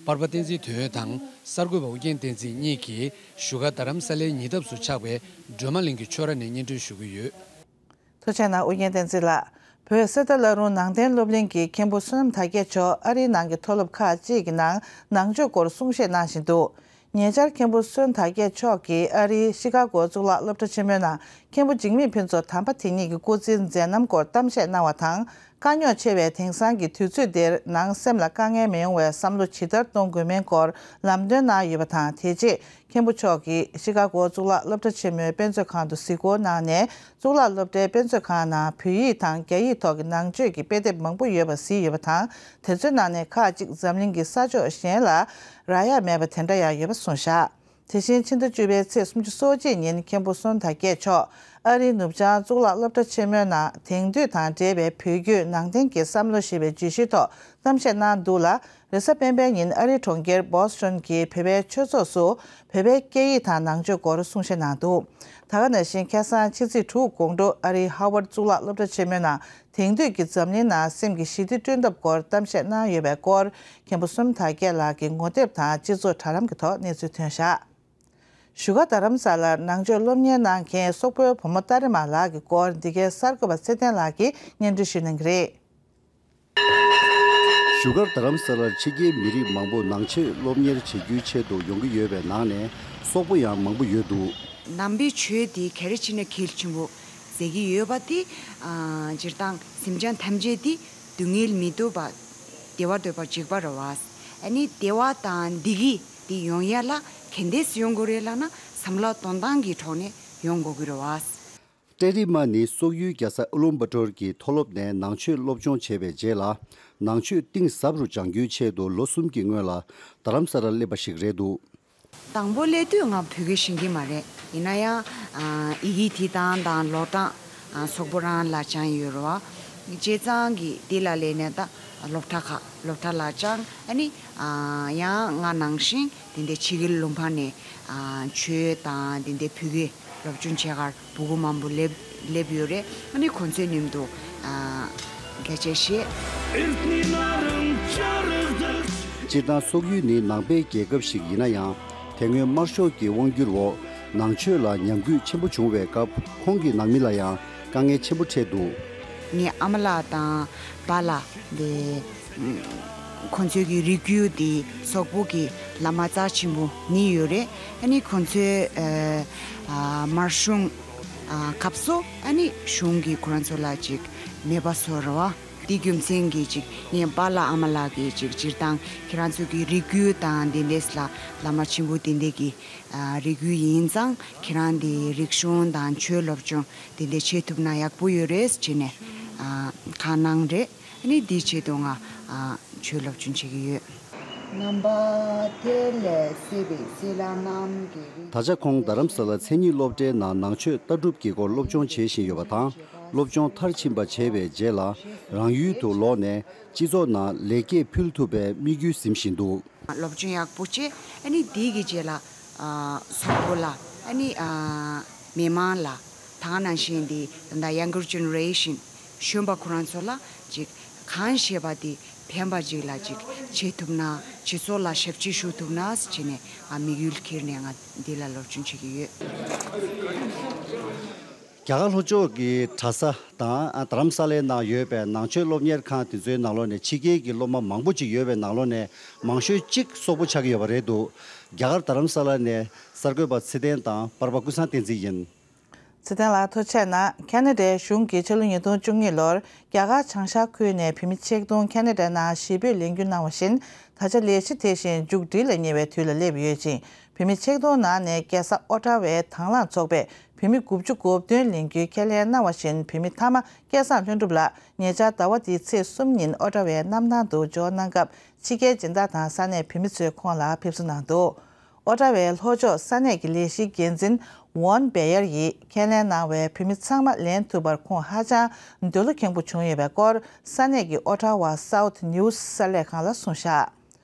པར་པ་བསྟན་འཛིན་དོན་ཡོད་དང་གསར་འགོད་པ་ཨུ་རྒྱན་བསྟན་འཛིན་གཉིས་ཀྱིས་བཞུགས་སྒར་རྡ་རམ་ས་ལའི་ཉེ་འདབས་སུ་ཆགས་པའི་སྒྲོལ་མ་གླིང་གི་ཆོས་ར་ནས་སྙན་སྒྲོན་ཞུ་གི་ཡོད། ཐུགས་རྗེ་གནང་ཨུ་རྒྱན་བསྟན་འཛིན་ལགས། བོད་གསེར་རྟ་བླ་རུང་ནང་བསྟན་སློབ་གླིང་གི་མཁན་པོ་བསོད་ནམས་དར་རྒྱས་མཆོག་ཨ་རིའི་ནང་གི་མཐོ་སློབ་ཁག་ཅིག་གི་ནང་ནང་ཆོས་སྐོར་གསུང་བཤད་གནང་བཞིན་འདུག་ཉེ་ཆར་མཁན་པོ་བསོད་ནམས་དར་རྒྱས་མཆོག་གིས་ཨ་རིའི་ཤི་ཀ་གོ་གཙུག་ལག་སློབ་གྲྭ་ཆེན་མོའི་ནང་མཁན་པོ་འཇིགས་མེད་ཕུན་ཚོགས་དམ་པ་དེ་ཉིད་ཀྱི་སྐུ་ཚེའི་མཛད་རྣམ་སྐོར་གཏམ་བཤད་གནང་བ་དང་། དཀའ་རྙོག་ཆེ་བའི་དེང་སང་གི་དུས་ཚོད་འདིར་ནང་སེམས་ལ་དཀའ་ངལ་མི་ཡོང་བའི་བསམ་བློ་ཇི་ལྟར་གཏོང་དགོས་མིན་སྐོར་ལམ་སྟོན་གནང་ཡོད་པ་དང་། དེ་རྗེས་མཁན་པོ་མཆོག་གིས་ཤི་ཀ་གོ་གཙུག་ལག་སློབ་གྲྭ་ཆེན་མོའི་དཔེ་མཛོད་ཁང་དུ་གཟིགས་སྐོར་གནང་ནས། གཙུག་ལག་སློབ་གྲྭའི་དཔེ་མཛོད་ཁང་ནང་བོད་ཡིག་དང་རྒྱ་ཡིག་ཐོག་གི་ནང་ཆོས་ཀྱི་དཔེ་དེབ་མང་པོ་ཡོད་པ་གཟིགས་ཡོད་པ་དང་། དེ་ཚོའི་ནང་ནས་ཁག་ཅིག་འཛམ་གླིང་གི་ས་ཕྱོགས་གཞན་ལ་རག་ཡ་མེད་པ་དེ་འདྲ་ཡང་ཡོད་པ་གསུངས་བཞག་དེ་བཞིན་ཕྱི་ཟླ་བཅུ་པའི་ཚེས་སུམ་ཅུ་སོ་གཅིག་ཉིན་མཁན་པོ་བསོད་ནམས་དར་རྒྱས་མཆོག་ཨ་རིའི་ནུབ་བྱང་གཙུག་ལག་སློབ་གྲྭ་ཆེན་མོའི་ནང་དེང་དུས་དང་འབྲེལ་བའི་བོད་བརྒྱུད་ནང་བསྟན་གྱི་བསམ་བློ་ཞེས་པའི་བརྗོད་གཞིའི་ཐོག་གཏམ་བཤད་གནང་འདུག་ལ། རེས་གཟའ་སྤེན་པའི་ཉིན་ཨ་རིའི་གྲོང་ཁྱེར་བོ་སི་ཊོན་གྱི་བོད་པའི་ཆོས་ཚོགས་སུ་བོད་པའི་སྐད་ཡིག་དང་ནང་ཆོས་སྐོར་གསུང་བཤད་གནང་འདུག་ད་ག་ནང་བཞིན་ཁ་སང་ཕྱི་ཚེས་དྲུག་དགོང་དྲོ་ཨ་རིའི་ཧ་ཝར་གཙུག་ལག་སློབ་གྲྭ་ཆེན་མོའི་ནང་དེང་དུས་ཀྱི་འཛམ་གླིང་ནང་སེམས་ཀྱི་ཞི་བདེ་བསྐྲུན་ཐབས་སྐོར་གཏམ་བཤད་གནང་ཡོད་པའི་སྐོར་མཁན་པོ་བསོད་ནམས་དར་རྒྱས་ལགས་ཀྱི་ངོ་དེབ་དང་སྤྱི་ཚོགས་དྲ་ལམ་གྱི་ཐོག་གནས་ཚུལ་ཐོན་བཞག་བཞུགས་སྒར་རྡ་རམ་ས་ལར་ནང་ཆོས་སློབ་གཉེར་གནང་མཁན་སོག་པོའི་བུ་མོ་ཏཱ་རེ་མ་ལགས་ཀྱི་སྐོར་འདི་གའི་གསར་འགོད་པ་ཚེ་བརྟན་ལགས་ཀྱིས་སྙན་སྒྲོན་ཞུ་གནང་གི་རེད། བཞུགས་སྒར་རྡ་རམ་ས་ལར་ཕྱི་རྒྱལ་མི་རིགས་མང་པོ་ནང་ཆོས་སློབ་གཉེར་བྱེད་རྒྱུའི་ཆེད་དུ་ཡོང་གི་ཡོད་པའི་ནང་ནས་སོག་པོ་ཡང་མང་པོ་ཡོད་འདུག་ནང་པའི་ཆོས་དེ་ག་རེ་བྱས་ན་གལ་ཆེན་པོ་མཛད་ཀྱི་ཡོད་པ་དེ། ཨ། སྤྱིར་བཏང་སེམས་ཅན་ཐམས་ཅད་དེ་སྡུག་བསྔལ་མི་འདོད་པ་བདེ་བ་འདོད་པ་འཇིགས་པ་རེད་བ། ཨ་ནི་བདེ་བ་དང་བདེ་སྐྱིད་དེ་ཡོང་ཡ་ལ་ག་འདྲས་ཡོང་དགོས་རེད་ལབ་ན་བསམ་བློ་གཏོང་སྟངས་ཀྱི་ཐོག་ནས་ཡོང་དགོས་ཀྱི་རེད་བ། ཏེ་རི་མ་ནི་སོག་ཡུལ་རྒྱལ་ས་ཨུ་ལུན་བ་ཏོར་གྱི་མཐོ་སློབ་ནས་ནང་ཆོས་སློབ་སྦྱོང་བྱས་པའི་རྗེས་ལ། ནང་ཆོས་གཏིང་ཟབ་རུ་སྦྱང་རྒྱུའི་ཆེད་དུ་ལོ་གསུམ་གྱི་སྔོན་ལ་རྡ་རམ་ས་ལར་སླེབས་པ་ཞིག་རེད་འདུག་དང་པོ་སླེབས་དུས་ང་བོད་སྐད་ཤེས་ཀྱི་མ་རེད། ཡིན་ན་ཡང་ཨ་ཡི་གེ་འབྲི་སྟངས་དང་ཀློག་སྟངས་ཨ་སོག་པོ་རང་ལ་སྦྱངས་ཡོད་རེད་བ། བྱས་ཙང་གི་དེ་ལ་སླེབས་ནས་ད་སློབ་གྲྭ་ཁག་སློབ་གྲྭ་ལ་སྦྱངས། ཨ་ནི་ཨ་ཡང་ང་ནང་བཞིན་དེ་འདྲའི་ཕྱི་རྒྱལ་ལུང་པ་ནས་ཨ་ཆོས་དང་དེ་འདྲའི་བོད་སྐད་སློབ་སྦྱོང་བྱེད་གར་སྤུ་གུ་མང་པོ་སླེབས་སླེབས་ཡོད་རེད། ཨ་ནི་ཁོང་ཚོའི་མཉམ་དུ་ཨ་སྐད་ཆ་བཤད། སྤྱིར་བཏང་སོག་ཡུལ་ནི་ནང་པའི་རྒྱལ་ཁབ་ཞིག་ཡིན་ན་ཡང་། དེ་སྔོན་དམར་ཤོག་གི་དབང་སྒྱུར་འོག་ནང་ཆོས་ལ་ཉམས་རྒུད་ཆེན་པོ་བྱུང་བའི་སྐབས། ཁོང་གི་ནང་མི་ལ་ཡང་དཀའ་ངལ་ཆེན་པོ་འཕྲད་འདུག་ངའི་ཨ་མ་ལགས་དང་པཱ་ལགས་དེ་ ཁོང་ཚོའི་གི་རིགས་རྒྱུད་དེ་སོག་པོ་གི་བླ་མ་རྩ་ཆེན་པོ་གཉིས་ཡོད་རེད། ཨ་ནི་ཁོང་ཚོའི་ཨ་ཨ་དམར་གཞུང་ཨ་སྐབས་སུ་ཨ་ནི་གཞུང་གིས་ཁོ་རང་ཚོ་ལ་ཅིག་མེད་པ་བཟོ་རེད་བ། དེ་རྒྱུ་མཚན་གྱིས་ཅིག་ངའི་པཱ་ལགས་ཨ་མ་ལགས་ཀྱིས་ཅིག་སྤྱིར་བཏང་ཁྱེད་རང་ཚོ་གི་རིགས་རྒྱུད་དང་དེ་འདྲས་ལ་བླ་མ་ཆེན་པོ་དེ་འདྲས་ཀྱི་ཨ་རིགས་རྒྱུད་ཡིན་ཙང་ཁྱེད་རང་དེ་རིག་གཞུང་དང་ཆོས་སློབ་སྦྱོང་དེ་འདྲས་བྱེད་ཐུབ་ན་ཡག་པོ་ཡོད་རེད་ཅེས་ནས་ཨ་ཁ་གནང་རེད། ཨ་ནི་དེའི་ཆེད་དུ་ང་ཨ་ཆོས་སློབ་སྦྱོང་བྱེད་ཀྱི་ཡོད། རྣམ་པ་དེ་ལས་སྲིད་པའི་སྲིད་ལ་རྣམ་རྒྱལ་རིགས། ད་ཆ་ཁོང་རྡ་རམ་ས་ལ་མཚན་ཉིད་སློབ་གྲྭའི་ནང་ནང་ཆོས་ལྟ་གྲུབ་ཀྱི་སྐོར་སློབ་སྦྱོང་བྱེད་བཞིན་ཡོད་པ་དང་། སློབ་སྦྱོང་མཐར་ཕྱིན་པ་བྱས་པའི་རྗེས་ལ་རང་ཡུལ་དུ་ལོག་ནས་སྤྱི་ཚོགས་ནང་ལེགས་སྐྱེས་ཕུལ་ཐུབ་པའི་དམིགས་ཡུལ་འཛིན་བཞིན་འདུག། སློབ་སྦྱོང་ཡག་པོ་བྱས། ཨ་ནི་དེ་གི་རྗེས་ལ་ཨ་སོག་པོ་ལ་ཨ་ནི་ཨ་མི་མང་ལ་ད་ག་ནང་བཞིན་དེ་ད་ལྟ་younger generation གཞོན་པ་ཁོ་རང་ཚོ་ལ་ཅིག་གང་ཤེས་པ་དེ་ཕན་པ་ཅིག་ལ་ཅིག་བྱེད་ཐུབ་ན། སྤྱི་ཚོགས་ལ་ཞབས་ཕྱི་ཞུ་ཐུབ་ན་ཟེར་བྱས་ནས་ཨ་དམིགས་ཡུལ་འཁྱེར་ནས་ང་འདི་ལ་སློབ་སྦྱོང་བྱེད་ཀྱི་ཡོད། རྒྱ་གར་ལྷོ་ཕྱོགས་ཀྱི་གྲྭ་ས་དང་རྡ་རམ་ས་ལའི་ནང་ཡོད་པའི་ནང་ཆོས་སློབ་གཉེར་ཁང་དེ་ཚོའི་ནང་ལོགས་ནས་ཕྱི་རྒྱལ་གྱི་སློབ་མ་མང་པོ་ཅིག་ཡོད་པའི་ནང་ལོགས་ནས་མང་ཤོས་གཅིག་སོག་པོ་ཆགས་ཀྱི་ཡོད་པ་རེད་འདུག། རྒྱ་གར་རྡ་རམ་ས་ལ་ནས་གསར་འགོད་པ་ཚེ་བརྟན་དང་པར་པ་ཀུན་བཟང་བསྟན་འཛིན་ཡིན། ཚེ་བརྟན་ལགས་ཐུགས་རྗེ་གནང་། ཁ་ན་ཌའི་གཞུང་གིས་ཕྱི་ལོ་ཉིས་སྟོང་བཅུ་གཉིས་ལོར་རྒྱ་གར་བྱང་ཤར་ཁུལ་ནས་བོད་མི་ཆིག་སྟོང་ཁ་ན་ཌའི་ནང་གཞིས་སྤོས་ལེན་རྒྱུ་གནང་བ་བཞིན། ད་ཆ་ལས་གཞི་དེ་བཞིན་མཇུག་སྒྲིལ་ལ་ཉེ་བའི་དུས་ལ་སླེབས་ཡོད་ཅིང་། བོད་མི་ཆིག་སྟོང་ནང་ནས་རྒྱལ་ས་ཨོ་ཊ་ཝའི་དྭང་བླངས་ཚོགས་པས་བོད་མི་དགུ་བཅུ་གོ་བདུན་ལེན་རྒྱུའི་ཁས་ལེན་གནང་བ་བཞིན། བོད་མི་མཐའ་མ་སྐལ་བཟང་ལྷུན་གྲུབ་ལགས་ཉེ་ཆར་ཟླ་བ་འདིའི་ཚེས་གསུམ་ཉིན་ཨོ་ཊ་ཝའི་གནམ་ཐང་དུ་འབྱོར་གནང་སྐབས། ཕྱི་རྒྱལ་སྦྱིན་བདག་དང་ས་གནས་བོད་མི་ཚོས་ཁོང་ལ་ཕེབས་བསུ་གནང་འདུག། ཨོ་ཊ་ཝའི་ལྷོ་ཕྱོགས་ས་གནས་ཀྱི་ལས་གཞིའི་འགན་འཛིན་ཝོན་བེ་ཡར་ཡིས་ཁས་ལེན་གནང་བའི་བོད་མི་ཚང་མ་ལེན་ཐུབ་པར་ཁོང་ཧ་ཅང་འདོད་བློ་ཁེངས་པོ་བྱུང་ཡོད་པའི་སྐོར། ས་གནས་ཀྱི་ཨོ་ཊ་ཝ་སའུཐ་ནིའུ་སི་གསར་ལས་ཁང་ལ་གསུངས་བཞག།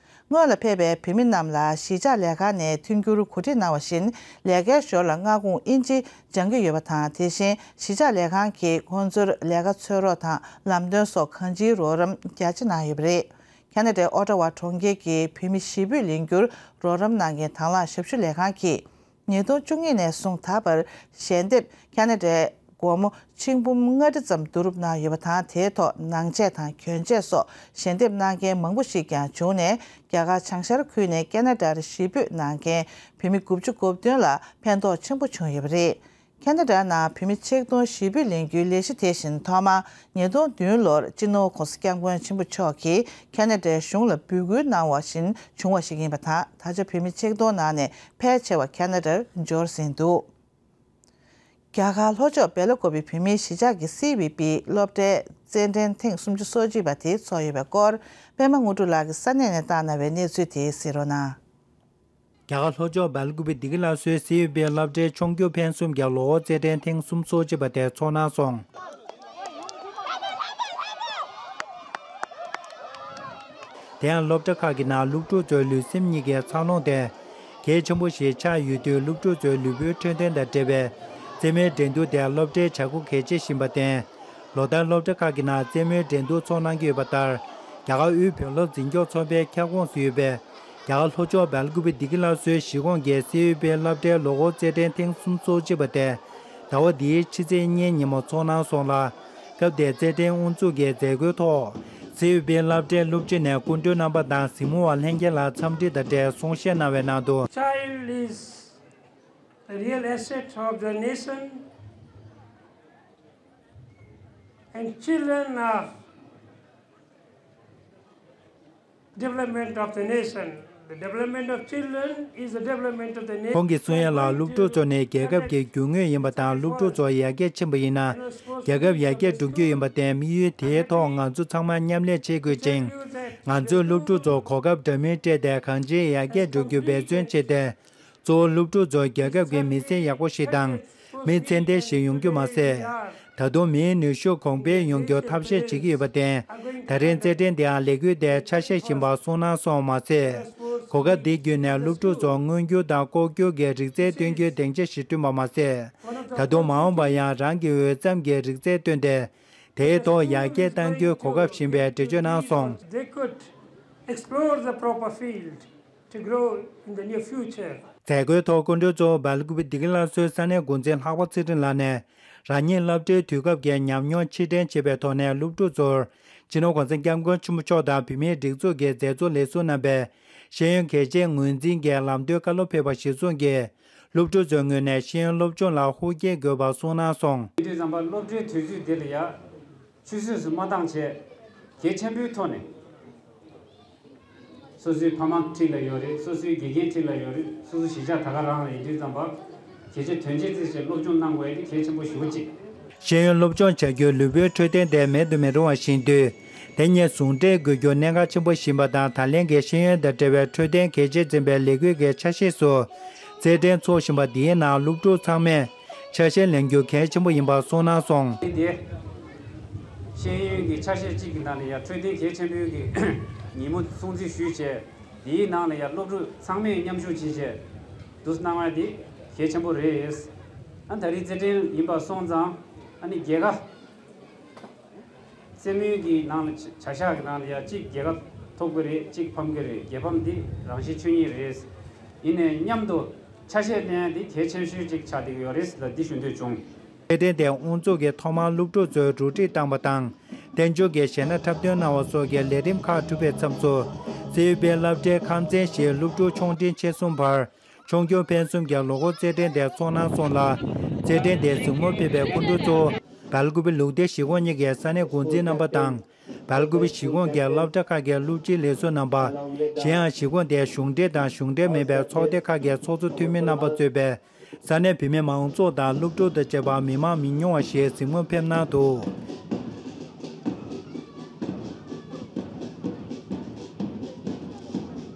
སྔོན་ལ་ཕེབས་པའི་བོད་མི་རྣམས་ལ་གཞིས་ཆགས་ལས་ཁང་ནས་མཐུན་འགྱུར་གོ་སྒྲིག་གནང་བ་བཞིན། ལས་ཀའི་ཞོར་ལ་སྔ་དགོང་དབྱིན་ཇི་སྦྱང་གི་ཡོད་པ་དང་། དེ་བཞིན་གཞིས་ཆགས་ལས་ཁང་གིས་ཁོང་ཚོར་ལས་ཀ་འཚོལ་རོགས་དང་ལམ་སྟོན་སོགས་གང་ཅིའི་རོགས་རམ་རྒྱ་ཆེ་གནང་ཡོད་པ་རེད། ཁ་ན་ཌའི་ཨོ་ཊ་ཝ་གྲོང་ཁྱེར་གྱི་བོད་མི་གཞིས་སྤོས་ལེན་རྒྱུར་རོགས་རམ་གནང་མཁན་དང་བླངས་ཞབས་ཞུ་ལས་ཁང་གིས། ཉིས་སྟོང་བཅུ་གཉིས་ནས་བཟུང་ད་བར་ཞལ་འདེབས་ཁ་ན་ཌའི་སྒོར་མོ་ཆིག་འབུམ་ལྔ་ཁྲི་ཙམ་བསྡུ་རུབ་གནང་ཡོད་པ་དང་། དེའི་ཐོག་ནང་ཆས་དང་གྱོན་ཆས་སོགས་ཞལ་འདེབས་གནང་མཁན་མང་པོ་ཞིག་ཀྱང་བྱུང་ནས། རྒྱ་གར་བྱང་ཤར་ཁུལ་ནས་ཁ་ན་ཌར་གཞིས་སྤོས་གནང་མཁན་བོད་མི་དགུ་བཅུ་གོ་བདུན་ལ་ཕན་ཐོགས་ཆེན་པོ་བྱུང་ཡོད་པ་རེད། ཁ་ན་ཌ་ནང་བོད་མི་ཆིག་སྟོང་གཞིས་སྤོས་ལེན་རྒྱུའི་ལས་གཞི་དེ་བཞིན་ཐོག་མར་ཉིས་སྟོང་བདུན་ལོར་སྤྱི་ནོར་༸གོང་ས་༸སྐྱབས་མགོན་ཆེན་པོ་མཆོག་གིས་ཁ་ན་ཌའི་གཞུང་ལ་འབོད་སྐུལ་གནང་བ་བཞིན་བྱུང་བ་ཞིག་ཡིན་པ་དང་། ད་ཆ་བོད་མི་ཆིག་སྟོང་ནང་ནས་ཕལ་ཆེ་བ་ཁ་ན་ཌར་འབྱོར་ཟིན་འདུག། རྒྱ་གར་ལྷོ་ཕྱོགས་སྦེལ་ཀོབ་བོད་མིའི་གཞིས་ཆགས་ཀྱི་སི་བི་པི་སློབ་གྲྭའི་རྩེད་འགྲན་ཐེངས་སུམ་ཅུ་སོ་གཅིག་པ་དེ་ཚོགས་ཡོད་པའི་སྐོར། པད་མ་དངོས་གྲུབ་ལགས་ཀྱིས་ས་གནས་ནས་བཏང་གནང་བའི་གནས་ཚུལ་དེ་གཟིགས་རོགས་གནང་། རྒྱ་གར་ལྷོ་ཕྱོགས་སྦེལ་ཀོབ་བདེ་སྐྱིད་སླར་གསོའི་སི་ཡུ་པི་སློབ་གྲྭའི་ཆུང་བསྡུས་འཕེན་གསུམ་གྱི་ལོ་འཁོར་རྩེད་འགྲན་ཐེངས་སུམ་ཅུ་སོ་གཅིག་པ་དེ་ཚོགས་གནང་སོང་། དེ་ཡང་སློབ་གྲྭ་ཁག་གི་ནང་སློབ་ཕྲུག་ཚོའི་ལུས་སེམས་གཉིས་ཀའི་འཚར་ལོངས་དེ་གལ་ཆེན་པོ་ཞིག་ཆགས་ཡོད་དུས། སློབ་ཕྲུག་ཚོའི་ལུས་པོའི་འཕྲོད་བསྟེན་དང་འབྲེལ་བའི་རྩེད་མོའི་འགྲན་བསྡུར་དེ་སློབ་གྲྭའི་བྱ་འགུལ་གལ་ཆེ་ཞིག་ཡིན་པར་བརྟེན། ལོ་ལྟར་སློབ་གྲྭ་ཁག་གི་ནང་རྩེད་མོའི་འགྲན་བསྡུར་ཚོགས་གནང་གི་ཡོད་པ་ལྟར། རྒྱ་གར་དབུས་བོད་སློབ་འཛིན་སྐྱོང་ཚོགས་པའི་ཁྱབ་ཁོངས་སུ་ཡོད་པའི་རྒྱ་གར་ལྷོ་ཕྱོགས་སྦེལ་ཀུ་པེ་བདེ་སྐྱིད་སླར་གསོའི་གཞིས་ཁོངས་ཀྱི་སི་ཡུ་པི་སློབ་གྲྭའི་ལོ་འཁོར་རྩེད་འགྲན་ཐེངས་སུམ་ཅུ་སོ་གཅིག་པ་དེ་ཟླ་བ་འདིའི་ཕྱི་ཚེས་གཉིས་ཉིན་མོ་ཚོགས་གནང་སོང་ལ། སྐབས་དེའི་རྩེད་འགྲན་དབུ་འཛུགས་ཀྱི་མཛད་སྒོའི་ཐོག་སི་ཡུ་པི་སློབ་གྲྭའི་སློབ་སྤྱི་ནས་སྐུ་མགྲོན་རྣམ་པ་དང་གཟིགས་མོ་བ་ལྷན་རྒྱས་ལ་འཚམས་འདྲི་དང་འབྲེལ་གསུང་བཤད་གནང་བའི་ནང་དུ། Child is the real asset of the nation, and children are development of the nation. The development of children is the development of the nation. ཁོང་གིས་གསུང་ཡ་ལ། སློབ་ཕྲུག་ཚོ་ནི་རྒྱལ་ཁབ་ཀྱི་རྒྱུ་དངོས་ཡིན་པ་དང་། སློབ་ཕྲུག་ཚོ་ཡར་རྒྱས་ཕྱིན་པ་ཡིན་ན། རྒྱལ་ཁབ་ཡར་རྒྱས་འགྲོ་རྒྱུ་ཡིན་པར་བརྟེན། དམིགས་ཡུལ་དེའི་ཐོག་ང་ཚོ་ཚང་མ་མཉམ་ལས་བྱེད་དགོས་ཅིང་། ང་ཚོའི་སློབ་ཕྲུག་ཚོ་གོ་སྐབས་འདྲ་མིན་སྤྲད་དེ་གང་ཅིའི་ཡར་རྒྱས་འགྲོ་རྒྱུ་འབད་བརྩོན་བྱས་ཏེ། གཙོ་བོ་སློབ་ཕྲུག་ཚོ་རྒྱལ་ཁབ་ཀྱི་མི་ཚེ་ཡག་པོ་ཞིག་དང་། མི་ཚེ་འདས་ཤིག་ཡོང་རྒྱུ་མ་ཟད། ད་དུང་མིའི་ནུས་ཤུགས་གོང་འཕེལ་ཡོང་རྒྱུ་ཐབས་ཤེས་བྱེད་ཀྱི་ཡོད་པར་བརྟེན། ད་རེས་རྩེད་འགྲན་འདིའང་ལས་འགུལ་དེ་ཆ་ཤས་ཡིན་པ་གསུངས་གནང་སོང་མ་ཟད། གོ་སྐབས་འདི་བརྒྱུད་ནས་སློབ་ཕྲུག་ཚོར་མངོན་འགྱུར་དང་ལྐོག་གྱུར་གྱི་རིག་རྩལ་སྟོན་རྒྱུའི་སྡིངས་ཆ་ཞིག་བསྐྲུན་པ་མ་ཟད། ད་དུང་མ་འོངས་པར་ཡང་རང་གི་འོས་འཚམ་གྱི་རིག་རྩལ་བཏོན་ཏེ། དེའི་ཐོག་ཡར་རྒྱས་གཏང་རྒྱུའི་གོ་སྐབས་ཡིན་པའི་འགྲེལ་བརྗོད་གནང་སོང་། They could explore the proper field to grow in the near future. མཛད་སྒོའི་ཐོག་སྐུ་མགྲོན་གཙོ་བོ་སྦེལ་ཀུ་པེ་བདེ་སྐྱིད་སླར་གསོའི་ས་གནས་འགོ་འཛིན་ལྷག་པ་ཚེ་རིང་ལགས་ནས། རང་ཉིད་སློབ་གྲྭའི་དུས་སྐབས་ཀྱི་ཉམས་མྱོང་ཕྱིར་དྲན་བྱེད་པའི་ཐོག་ནས་སློབ་ཕྲུག་ཚོར་སྤྱི་ནོར་གོང་ས་སྐྱབས་མགོན་ཆེན་པོ་མཆོག་དང་བོད་མིའི་སྒྲིག་འཛུགས་ཀྱི་མཛད་གཙོ་ལས་ཟུར་རྣམ་པས་ཤེས་ཡོན་གལ་ཆེའི་ངོས་འཛིན་གྱི་ལམ་སྟོན་བཀའ་སློབ་ཕེབས་པ་གཞིར་བཟུང་གིས། སློབ་ཕྲུག་ཚོའི་ངོས་ནས་ཤེས་ཡོན་སློབ་སྦྱོང་ལ་ཧུར་བསྐྱེད་དགོས་པ་གསུངས་གནང་སོང་། དེ་དུས་ཙམ་པ་སློབ་གྲྭའི་དུས་ཚོད་འདི་ལ་ཡ། ཆུད་ཟོས་སུ་མ་བཏང་བྱས། གལ་ཆེན་པོའི་ཐོག་ནས། སོ་སོའི་ཕ་མ་འཁྲིས་ལ་ཡོད་རེད། སོ་སོའི་དགེ་རྒན་འཁྲིས་ལ་ཡོད་རེད། སོ་སོ་གཞིས་ཆགས་ད་ག་རང་ལ་ཡིན་དུས་ཙམ་པ། གལ་ཆེ་དོན་ཆེ་བརྩིས་བྱས་སློབ་སྦྱོང་གནང་དགོས་ཡ་དེ་གལ་ཆེན་པོ་ཞེ་པོ་ཅིག་ཤེས་ཡོན་སློབ་སྦྱོང་བྱ་རྒྱུའི་ལུས་པོའི་འཕྲོད་བསྟེན་དེ་མེད་དུ་མི་རུང་བ་བཞིན་དུ། དེ་ཉིད་ཟུང་འབྲེལ་དགོས་རྒྱུ་གནད་འགག་ཆེན་པོ་ཡིན་པ་དང་། ད་ལན་གྱི་ཤེས་ཡོན་དང་འབྲེལ་བའི་འཕྲོད་བསྟེན་གལ་ཆེར་འཛིན་པའི་ལས་འགུལ་གྱི་ཆ་ཤས་སུ། རྩེད་འགྲན་འཚོགས་བཞིན་པ་འདིའི་ནང་སློབ་ཕྲུག་ཚང་མས་ཆ་ཤས་ལེན་རྒྱུ་གལ་ཆེན་པོ་ཡིན་པ་གསུངས་གནང་སོང་། འདི་ཤེས་ཡོན་གྱི་ཆ་ཤས་གཅིག་གི་ནང་ལ་ཡང་འཕྲོད་བསྟེན་གལ་ཆེན་པོའི་གི་ཉིན་མོ་སྲུང་བརྩི་ཞུས་བྱས། འདིའི་ནང་ལ་ཡང་སློབ་ཕྲུག་ཚང་མས་མཉམ་ཞུགས་བྱས་བྱས་འདུག་གནང་བ་འདི་གལ་ཆེན་པོ་རེད། ཨ་ད་རེས་རྩེད་འགྲན་ཡིན་པ་སོང་ཙང་ཨ་ནི་རྒྱལ་ཁ། རྩེད་མོའི་གི་ནང་ལ་བྱ་བཞག་གི་ནང་ལ་ཡ་གཅིག་རྒྱལ་ཁ་ཐོབ་གི་རེད། གཅིག་ཕམ་གི་རེད། རྒྱལ་ཕམ་འདི་རང་བཞིན་ཆོས་ཉིད་རེད། ཡིན་ནའི་མཉམ་དུ་ཆ་ཤས་ལེན་ཡ་འདི་གལ་ཆེ་ཤོས་གཅིག་ཆགས་བསྡད་ཀྱི་ཡོད་རེད་ལ་འདི་ཞུ་འདོད་བྱུང་། རྩེད་འགྲན་དེ་དབུ་འཛུགས་ཀྱིས་ཐོག་མར་སློབ་ཕྲུག་ཚོའི་རུ་སྒྲིག་བཏང་བ་དང་། རྟེན་འབྱུང་གི་གཞས་སྣ་འཁྲབ་སྟོན་གནང་བ་སོགས་ཀྱི་ལས་རིམ་ཁག་གྲུབ་པའི་མཚམས་སུ། སིལ་བུའི་སློབ་གྲྭའི་ཁང་ཚན་བཞིའི་སློབ་ཕྲུག་ཆུང་འབྲིང་ཆེ་གསུམ་བར། ཆུང་ཆུང་ཕན་གསུམ་གྱི་ལོ་འཁོར་རྩེད་འགྲན་དེ་ཚོགས་གནང་སོང་ལ། རྩེད་འགྲན་དེའི་གཟིགས་མོར་ཕེབས་པའི་སྐུ་མགྲོན་གཙོ་བོ་སྦེལ་ཀོབ་ལུགས་བདེ་གཞིས་ཁོངས་གཉིས་ཀྱི་ས་གནས་འགོ་འཛིན་རྣམ་པ་དང་། སྦེལ་ཀོབ་གཞིས་ཁོངས་ཀྱི་སློབ་གྲྭ་ཁག་གི་སློབ་སྤྱིའི་ལས་ཟུར་རྣམ་པ། གཞན་ཡང་གཞིས་ཁོངས་དེའི་གཞུང་འབྲེལ་དང་གཞུང་འབྲེལ་མིན་པའི་ཚོགས་སྡེ་ཁག་གི་ཚོགས་གཙོ་འཐུས་མི་རྣམ་པ་གཙོས་པའི་ས་གནས་བུད་མེད་མང་ཚོགས་དང་སློབ་ཕྲུག་དང་བཅས་པ་མི་མང་མི་ཉུང་བ་ཞིག་གཟིགས་མོར་ཕེབས་གནང་འདུག།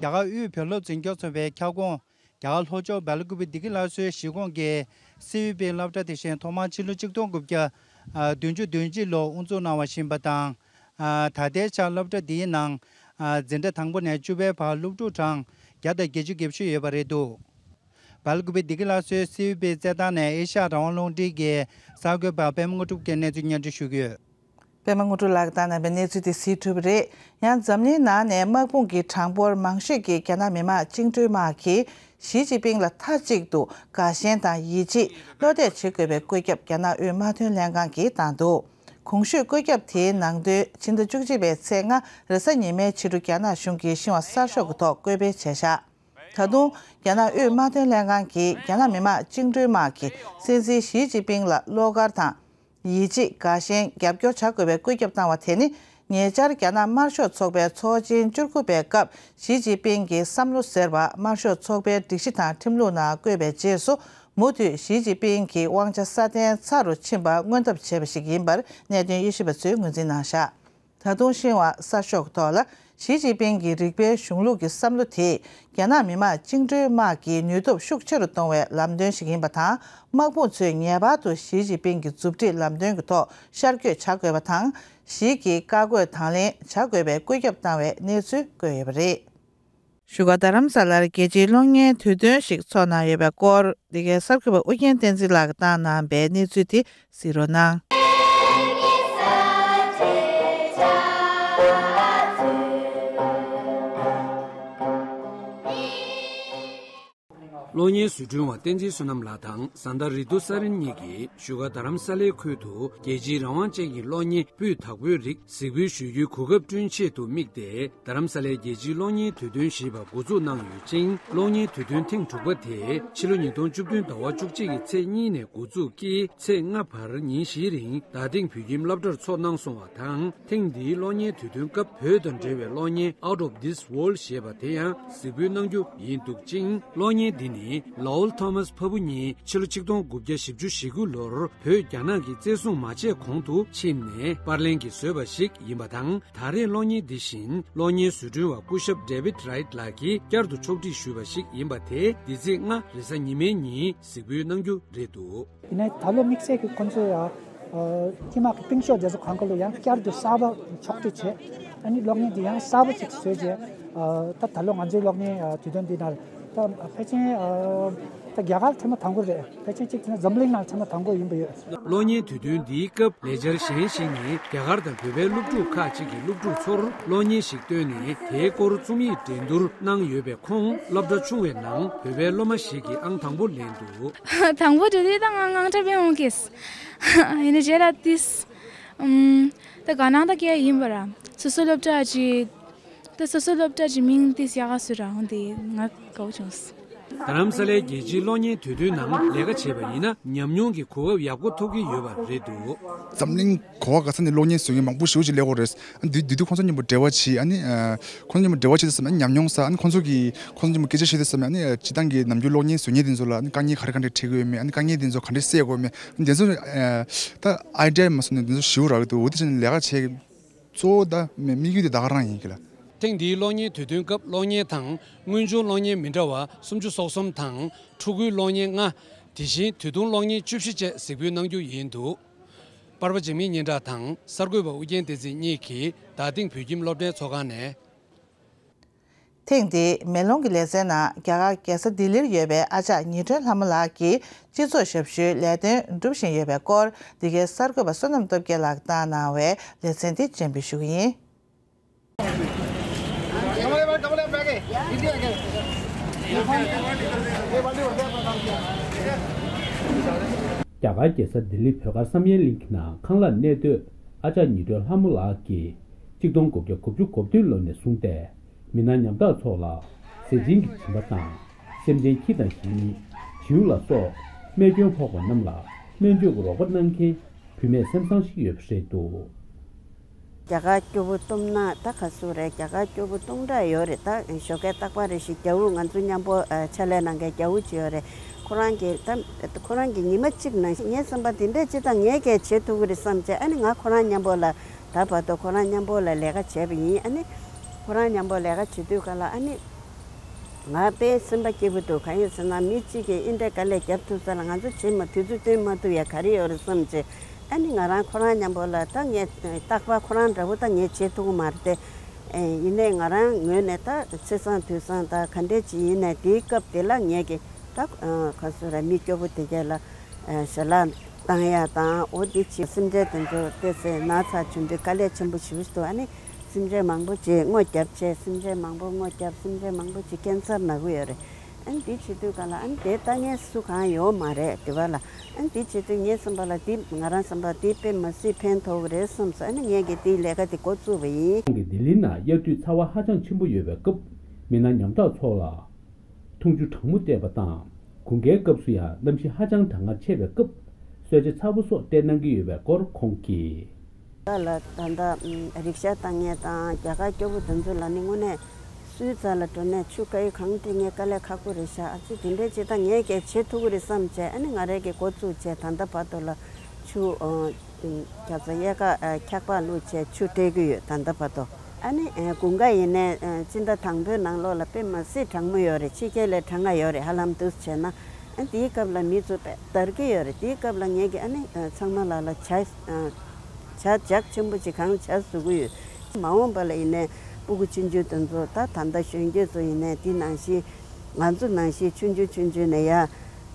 རྒྱ་གར་དབུས་བོད་སློབ་འཛིན་སྐྱོང་ཚོགས་པའི་ཁྱབ་ཁོངས། རྒྱ་གར་ལྷོ་ཕྱོགས་སྦེལ་ཀོབ་བདེ་སྐྱིད་སླར་གསོའི་གཞིས་ཁོངས་ཀྱི་སི་ཝི་པི་སློབ་གྲྭ་དེ་བཞིན་ཐོག་མར་ཕྱི་ལོ་ཆིག་སྟོང་དགུ་བརྒྱ་བདུན་ཅུ་དོན་གཅིག་ལོར་དབུ་འཛུགས་གནང་བ་ཡིན་པ་དང་། ད་ལྟའི་ཆར་སློབ་གྲྭ་འདིའི་ནང་འཛིན་གྲྭ་དང་པོ་ནས་བཅུ་པའི་བར་སློབ་ཕྲུག་གྲངས་བརྒྱ་དང་བརྒྱད་ཅུ་གྱ་བཞི་ཡོད་པ་རེད་འདུག། སྦེལ་ཀོབ་བདེ་སྐྱིད་སླར་གསོའི་སི་ཝི་པི་རྩེད་ཐང་ནས་ཨེ་ཤ་ཡ་རང་དབང་རླུང་འཕྲིན་གྱི་གསར་འགོད་པ་པད་མ་དངོས་གྲུབ་ཀྱིས་གནས་ཚུལ་སྙན་སྒྲོན་ཞུ་གི་ཡོད། པད་མ་དངོས་གྲུབ་ལགས་ཀྱིས་བཏང་གནང་བའི་གནས་ཚུལ་དེ་གཟིགས་གྲུབ་པ་རེད། ཡང་འཛམ་གླིང་ནང་ནས་དམག་དཔུང་གི་གྲངས་འབོར་མང་ཤོས་ཀྱི་རྒྱ་ནག་མི་དམངས་བཅིངས་འགྲོལ་དམག་གིས་ཞི་ཅིན་ཕིང་ལ་མཐའ་གཅིག་ཏུ་དགའ་ཞེན་དང་ཡིད་ཆེས་བློ་གཏད་བྱེད་དགོས་པའི་བཀོད་ཁྱབ་རྒྱ་ནག་དབུས་དམག་དོན་ལྷན་ཁང་གིས་བཏང་འདུག། གོང་ཞུས་བཀོད་ཁྱབ་དེའི་ནང་དོན་ཕྱི་ཟླ་བཅུ་གཅིག་པའི་ཚེས་ལྔ་རེས་གཟའ་ཉི་མའི་ཕྱི་དྲོ་རྒྱ་ནག་གཞུང་གིས་ཤིན་ཧྭ་གསར་ཤོག་གི་ཐོག་བཀོད་སྤེལ་བྱས་བཞག། ད་དུང་རྒྱ་ནག་དབུས་དམག་དོན་ལྷན་ཁང་གིས་རྒྱ་ནག་མི་དམངས་བཅིངས་འགྲོལ་དམག་གིས་སྲིད་འཛིན་ཞི་ཅིན་ཕིང་ལ་བློ་དཀར་དང་། ཡིད་ཆེས་དགའ་ཞེན་རྒྱབ་སྐྱོར་བྱ་དགོས་པའི་བཀོད་ཁྱབ་བཏང་བ་དེ་ནི་ཉེ་ཆར་རྒྱ་ནག་དམར་ཤོག་ཚོགས་པའི་ཚོགས་ཆེན་བཅུ་དགུ་པའི་སྐབས་ཞི་ཅིན་ཕིང་གི་བསམ་བློ་ཟེར་བ་དམར་ཤོག་ཚོགས་པའི་སྒྲིག་གཞི་དང་ཁྲིམས་ལུགས་ནང་བཀོད་པའི་རྗེས་སུ་མུ་མཐུད་ཞི་ཅིན་ཕིང་གི་དབང་ཆ་སྲ་བརྟན་ཚ་རུ་ཕྱིན་པ་མངོན་ཐབས་བྱས་པ་ཞིག་ཡིན་པར་གནད་དོན་དབྱེ་ཞིབ་པ་ཚོས་ངོས་འཛིན་གནང་བཞག། ད་དུང་ཤིན་ཧྭ་གསར་ཤོག་ཐོག་ལ་ཞི་ཅིན་ཕིང་གི་རིགས་པའི་གཞུང་ལུགས་ཀྱི་བསམ་བློ་དེས་རྒྱ་ནག་མི་དམངས་བཅིངས་འགྲོལ་དམག་གི་ནུས་སྟོབས་ཤུགས་ཆེ་རུ་གཏོང་བའི་ལམ་སྟོན་ཞིག་ཡིན་པ་དང་། དམག་དཔུང་ཚོས་ངེས་པར་དུ་ཞི་ཅིན་ཕིང་གི་མཛུབ་ཁྲིད་ལམ་སྟོན་གྱི་ཐོག་ཤར་བསྐྱོད་བྱ་དགོས་པ་དང་། ཞི་གི་བཀའ་བཀོད་དང་ལེན་བྱ་དགོས་པའི་བཀོད་ཁྱབ་བཏང་བའི་གནས་ཚུལ་བཀོད་ཡོད་པ་རེད། བཞུགས་སྒར་རྡ་རམ་ས་ལར་རྒྱལ་སྤྱིའི་གློག་བརྙན་དུས་སྟོན་ཞིག་ཚོགས་གནང་ཡོད་པའི་སྐོར། འདི་གའི་གསར་འགོད་པ་ཨུ་རྒྱན་བསྟན་འཛིན་ལགས་ཀྱིས་བཏང་གནང་བའི་གནས་ཚུལ་དེ་གཟིགས་རོགས་གནང་། གློག་བརྙན་བཟོ་སྐྲུན་བ་བསྟན་འཛིན་བསོད་ནམས་ལགས་དང་བཟའ་ཟླ་རེ་ཏུ་ས་རིན་གཉིས་ཀྱིས་བཞུགས་སྒར་རྡ་རམ་ས་ལའི་ཁུལ་དུ་རྒྱལ་སྤྱིའི་རང་དབང་ཅན་གྱི་གློག་བརྙན་སྤུས་དག་པོའི་རིགས་གཟིགས་འབུལ་ཞུ་རྒྱུའི་གོ་སྐབས་བསྐྲུན་ཆེད་དུ་དམིགས་ཏེ། རྡ་རམ་ས་ལའི་རྒྱལ་སྤྱིའི་གློག་བརྙན་དུས་སྟོན་ཞེས་པ་འགོ་འཛུགས་གནང་ཡོད་ཅིང་། གློག་བརྙན་དུས་སྟོན་ཐེངས་དྲུག་པ་དེ་ཕྱི་ལོ་ཉིས་སྟོང་བཅུ་བདུན་ཟླ་བ་བཅུ་གཅིག་གི་ཚེས་གཉིས་ནས་འགོ་འཛུགས་ཀྱིས་ཚེས་ལྔ་བར་ཉིན་བཞིའི་རིང་རྡ་སྟེང་བོད་ཁྱིམ་སློབ་གྲྭར་ཚོགས་གནང་སོང་བ་དང་། ཐེངས་འདིའི་གློག་བརྙན་དུས་སྟོན་སྐབས་བོད་དང་འབྲེལ་བའི་གློག་བརྙན་Out of This World ཞེས་པ་དེ་ཡང་གཟིགས་འབུལ་གནང་རྒྱུ་ཡིན་འདུག་ཅིང་། གློག་བརྙན་འདི་ནི་Lowell Thomas ཕ་བུ་གཉིས་ཕྱི་ལོ་ཆིག་སྟོང་དགུ་བརྒྱ་བཞི་བཅུ་ཞེ་དགུ་ལོར་བོད་རྒྱ་ནག་གི་བཙན་བཟུང་མ་བྱས་གོང་དུ་ཕྱིན་ནས་པར་ལེན་གྱིས་བཟོས་པ་ཞིག་ཡིན་པ་དང་། ད་རེས་གློག་བརྙན་འདི་བཞིན་གློག་བརྙན་བཟོ་སྐྲུན་བ་སྐུ་ཞབས་David Wright ལགས་ཀྱིས་བསྐྱར་དུ་ཕྱོགས་སྒྲིག་ཞུས་པ་ཞིག་ཡིན་པ་དེ་འདི་ཚེས་ལྔ་རེས་གཟའ་ཉི་མའི་ཉིན་གཟིགས་འབུལ་གནང་རྒྱུ་རེད་འདུག། ཡིན་ནའི་ད་ལོ་དམིགས་བསལ་གྱི་ཁོང་ཚོས་ཡང་སྤྱི་དམངས་ཀྱི་སྤྲིན་ཤོག་དེ་ཚོ་གང་ག་ལོ་ཡང་བསྐྱར་དུ་གསར་པ་ཕྱོགས་སྒྲིག་བྱས། ཨ་ནི་གློག་བརྙན་འདི་ཡང་གསར་པ་ཅིག་བཟོས་རྗེས་ད་ད་ལོ་ང་ཚོའི་གློག་བརྙན་དུས་སྟོན་འདི་ནང་ ད་ཕལ་ཆེར་ཨ་ད་རྒྱ་གར་ཐེངས་མ་དང་པོ་རེད། ཕལ་ཆེར་གཅིག་བྱས་ན་འཛམ་གླིང་ནང་ཐེངས་མ་དང་པོ་ཡིན་པ་ཡོད། གློག་བརྙན་དུས་སྟོན་འདིའི་སྐབས་ལས་འཆར་གཞན་ཞིག་ནི་རྒྱ་གར་དང་བོད་པའི་སློབ་ཕྲུག་ཁག་ཅིག་གིས་སློབ་ཕྲུག་ཚོར་གློག་བརྙན་ཞིག་སྟོན་ནས་དེའི་སྐོར་རྩོམ་ཡིག་འགྲན་བསྡུར་གནང་ཡོད་པའི་ཁོངས་སློབ་གྲྭ་ཆུང་བའི་ནང་བོད་པའི་སློབ་མ་ཞིག་གིས་ཨང་དང་པོ་ལེན་འདུག་དང་པོ་དེ་དེ་དང་ང་ང་འདྲ་བའི་འོང་གིས། ཡིན་ནའི་རྗེས་ལ་ཏིས། ཨམ། ད་དགའ་སྣང་ད་སྐྱེ་ཡིན་པ་ར། སོ་སོ་སློབ་གྲྭ་གི། ད་སོ་སོ་སློབ་གྲྭ་གི་མིང་ཏིས་ཡག་ག་སུ་ར་འོང་དེ་ང་དགའ་བོ་བྱུང་། རྡ་རམ་ས་ལའི་རྒྱལ་སྤྱིའི་གློག་བརྙན་དུས་སྟོན་ནང་ལས་ཀ་བྱས་པ་ཡིན་ན་ཉམས་མྱོང་གི་གོ་སྐབས་ཡག་པོ་ཐོབ་ཀྱི་ཡོད་པ་རེད་འདུག་འཛམ་གླིང་ག་བ་ག་ས་ནས་གློག་བརྙན་བཟོ་མཁན་མང་པོ་ཞེ་པོ་ཅིག་སླེབས་ཡོད་རེད། ཨ་ནི་དུས་དུས་དུས་ཁོང་ཚོ་མཉམ་པོ་འབྲེལ་བ་བྱེད། ཨ་ནི་ཨ། ཁོང་ཚོ་མཉམ་པོ་འབྲེལ་བ་བྱེད་དུས་ཙམ་ཨ་ནི་ཉམས་མྱོང་ཟ། ཨ་ནི་ཁོང་ཚོ་གིས་ཁོང་ཚོ་མཉམ་པོ་སྐད་ཆ་བཤད་དུས་ཙམ་ཨ་ནི་སྤྱིར་བཏང་གི་ནམ་རྒྱུན་གློག་བརྙན་བཟོ་མཁན་དེ་ཚོ་ལ་ཨ་ནི་དཀའ་ངལ་ག་རེ་ག་རེ་འཕྲད་ཀྱི་ཡོད་མེད། ཨ་ནི་དཀའ་ངལ་དེ་ཚོ་ག་འདྲས་སེལ་དགོས་མེད། ཨ་ནི་དེ་ཚོ་ཨ་ད་ཨའི་ཌི་ཡ་མ་སོང་ནས་དེ་ཚོ་ཞེ་པོ་རག་གི་འདུག་འོ་དེ་བྱས་ནས་ལས་ཀ་བྱེད་གཙོ་བོ་ད་དམིགས་ཡུལ་དེ་ད་ག་རང་ཡིན་གི་ལ། ཐེངས་འདིའི་གློག་བརྙན་དུས་སྟོན་སྐབས་གློག་བརྙན་དང་དངོས་བྱུང་གློག་བརྙན་མི་འདྲ་བ་སུམ་ཅུ་སོ་གསུམ་དང་ཕྲུ་གུའི་གློག་བརྙན་ལྔ། དེ་བཞིན་དུས་ཐུང་གློག་བརྙན་བཅུ་བཞི་བཅས་གཟིགས་འབུལ་གནང་རྒྱུ་ཡིན་འདུག་པར་པ་འཇིགས་མེད་སྙན་གྲགས་དང་གསར་འགོད་པ་ཨུ་རྒྱན་བསྟན་འཛིན་གཉིས་ཀྱིས་རྡ་སྟེང་བོད་ཁྱིམ་སློབ་གྲྭའི་ཚོགས་ཁང་ནས། ཐེངས་འདིའི་མེ་ལོང་གི་ལེ་ཚན་ནང་རྒྱ་གར་རྒྱལ་ས་ལྡི་ལིར་ཡོད་པའི་ཨ་ཅག་ཉི་སྒྲོན་ལྷ་མོ་ལགས་ཀྱིས་སྤྱི་ཚོགས་ཞབས་ཞུའི་ལས་དོན་སྒྲུབ་བཞིན་ཡོད་པའི་སྐོར་འདི་གའི་གསར་འགོད་པ་བསོད་ནམས་སྟོབས་རྒྱལ་ལགས་བཏང་གནང་བའི་ལེ་ཚན་འདི་སྤྱན་འབུལ་ཞུ་གི་ཡིན། རྒྱ་གར་རྒྱལ་ས་ལྡི་ལི་བོད་སྒར་བསམ་ཡས་གླིང་གི་ནང་ཁང་གླ་གནས་སྡོད་ཨ་ཅག་ཉི་སྒྲོན་ལྷ་མོ་ལགས་ཀྱིས་གཅིག་སྟོང་དགུ་བརྒྱ་དགུ་བཅུ་གོ་བདུན་ལོ་ནས་བཟུང་སྟེ་མི་སྣ་ཉམ་ཐག་ཚོ་ལ་ཟས་སྦྱིན་གྱི་སྦྱིན་པ་དང་སེམས་ཅན་ཁྱི་དང་ཞི་མི་བྱིའུ་ལ་སོགས་རྨས་སྐྱོན་ཕོག་པ་རྣམས་ལ་སྨན་བཅོས་ཀྱི་རོགས་པ་གནང་མཁན་བུད་མེད་སེམས་བཟང་ཞིག་ཡོད་པ་རེད་འདུག་རྒྱ་གར་སྐྱོ་པོ་སྟོབས་ན་ད་ག་སུ་རེད། རྒྱ་གར་སྐྱོ་པོ་སྟོང་ཕྲག་ཡོད་རེད། ད་ཞོགས་ཀས་རྟག་པར་རེ་ཞིག་རྒྱ་འུ་ང་ཚོ་མཉམ་པོ་ཨ་ཕྱག་ལས་གནང་མཁན་རྒྱ་འུ་ཅིག་ཡོད་རེད། ཁོ་རང་གིས་ད་ཁོ་རང་གིས་ཉི་མ་གཅིག་ནང་བཞིན་ངའི་བསམ་པ་དེ་འདྲས་ཅི་ད་ངས་གས་བྱེད་ཐུབ་ཀྱི་རེད་བསམ་བྱས། ཨ་ནི་ང་ཁོ་རང་མཉམ་པོ་ལ་ད་བར་དུ་ཁོ་རང་མཉམ་པོ་ལ་ལས་ཀ་བྱས་པ་ཡིན། ཨ་ནི་ཁོ་རང་མཉམ་པོ་ལས་ཀ་བྱེད་དུས་ག་ལ་ཨ་ནི། ང་དཔེ་སེམས་པ་སྐྱིད་པོ་འདུག་གང་ཡིན་ཟེར་ན་མི་གཅིག་གིས་ཨིན་འདྲའི་དཀའ་ལས་རྒྱབ་ཐུབ་ས་ལ་ང་ཚོ་བྱེད་མ་དུས་ཚོད་བཏོན་མ་ཐུབ་ཡ་ག་རེ་ཡོད་རེད་བསམ་བྱས། ཨ་ནི་ང་རང་ཁོ་རང་མཉམ་པོ་ལ་ད་ངས་རྟག་པར་ཁོ་རང་འདྲ་བོ་ད་ངས་བྱེད་ཐུབ་ཀྱི་མ་རེད་དེ། ཨེ་ཡིན་ནའི་ང་རང་ངོས་ནས་ད་ཚེས་བཟང་དུས་བཟང་ད་ག་འདྲས་ཅིག་ཡིན་ནའི་དེའི་སྐབས་དེ་ལ་ངས་ཀྱི་ད་ག་སུ་ར་མི་སྐྱོ་པོ་དེ་གས་ལ་ཞལ་ལག་བཏང་ཡ་དང་འོ་འདི་བྱེད། སེམས་ཁྲལ་དེ་ཚོ་ཏོག་ཙམ་ན་ཚ་བྱུང་དུས་དཀའ་ལས་ཆེན་པོ་ཞེ་པོ་ཞིག་འདུག་ཨ་ནི། སེམས་ཁྲལ་མང་པོ་བྱས་སྔོ་བརྒྱབ་བྱས། སེམས་ཁྲལ་མང་པོ་སྔོ་བརྒྱབ། སེམས་ཁྲལ་མང་པོ་བྱས་ཀན་སར་ན་གི་ཡོད་རེད། ཨ་ནི་འདི་བྱེད་དུས་ག་ལ་ཨ་ནི་དེ་ལྟ་མཁན་སུ་གང་ཡོད་མ་རེད་དེ་བ་ལ། ཨ་ནི་འདི་བྱེད་དུས་ངའི་བསམ་པ་ལ་འདི་ང་རང་བསམ་པ་འདི་དཔེ་མ་སྲིད་ཕན་ཐོགས་ཀྱི་རེད་བསམ་སོང་། ཨ་ནི་ངས་ཀྱིས་འདིའི་ལས་ཀ་འདི་འགོ་བཙུགས་པ་ཡིན། ཁོང་གིས་ལྡི་ལི་ནང་དབྱར་དུས་ཚ་བ་ཧ་ཅང་ཆེན་པོ་ཡོད་པའི་སྐབས་མི་སྣ་ཉམ་ཐག་ཚོ་ལ། འཐུང་ཆུ་གྲང་མོ་སྟེར་བ་དང་དགུན་ཁའི་སྐབས་སུ་ཡང་གནམ་གཤིས་ཧ་ཅང་གྲང་ངར་ཆེ་བའི་སྐབས་གསོལ་ཇ་ཚ་པོ་སོགས་སྟེར་གནང་གི་ཡོད་པའི་སྐོར་ཁོང་གིས། ད་ལ་ད་ལྟ་རིག་ཤ་བཏང་མཁན་དང་རྒྱ་གར་སྐྱོ་པོ་དེ་ཚོ་ལ་ནི་དངོས་གནས་སུའི་རྩ་ལ་འགྲོ་ནས་ཆུ་དཀར་ཡོལ་གང་སྤྲད་མཁན་དཀའ་ལས་ཁག་པོ་རེད་ཤག་ཨ་ཙི་དེ་འདྲའི་ཅིག་ད་ངས་གས་བྱེད་ཐུབ་ཀྱི་རེད་བསམ་བྱས། ཨ་ནི་ང་རང་གིས་འགོ་བཙུགས་བྱས་ད་ལྟ་བར་དུ་ལ་ཆུ་རྒྱ་མཚོ་གཡས་ཁ་འཁྱག་པ་བླུགས་བྱས་ཆུ་སྤྲད་ཀྱི་ཡོད་ད་ལྟ་བར་དུ། ཨ་ནི་དགུན་ཁ་ཡིན་ནའི་སྤྱི་ཟླ་དང་པོའི་ནང་ལོགས་ལ་དཔེ་མ་སྲིད་གྲང་མོ་ཡོད་རེད། ཕྱི་རྒྱལ་ལས་གྲང་ང་ཡོད་རེད། ཧ་ལམ་འདུག་བྱས་ན་ཨ་དེའི་སྐབས་ལ་མི་ཚོ་དཔེ་འདར་གྱི་ཡོད་རེད། དེའི་སྐབས་ལ་ངས་ཀྱི་ཨ་ནི་ཚང་མ་ལ་ལ་ཇ་ཇ་ཇག་ཆེན་པོ་ཅིག་གང་ཇ་བཟོ་གི་ཡོད། མ་འོངས་པ་ལ་ཡིན་ནའི་སྤུ་གུ་ཆུང་ཆུང་དེ་ཚོ་ད་ད་ལྟ་གཞོན་སྐྱེས་ཚོ་ཡིན་ནའི་དེ་ནང་བཞིན་ང་ཚོ་ནང་བཞིན་ཆུང་ཆུང་ཆུང་ཆུང་ནས་ཡ་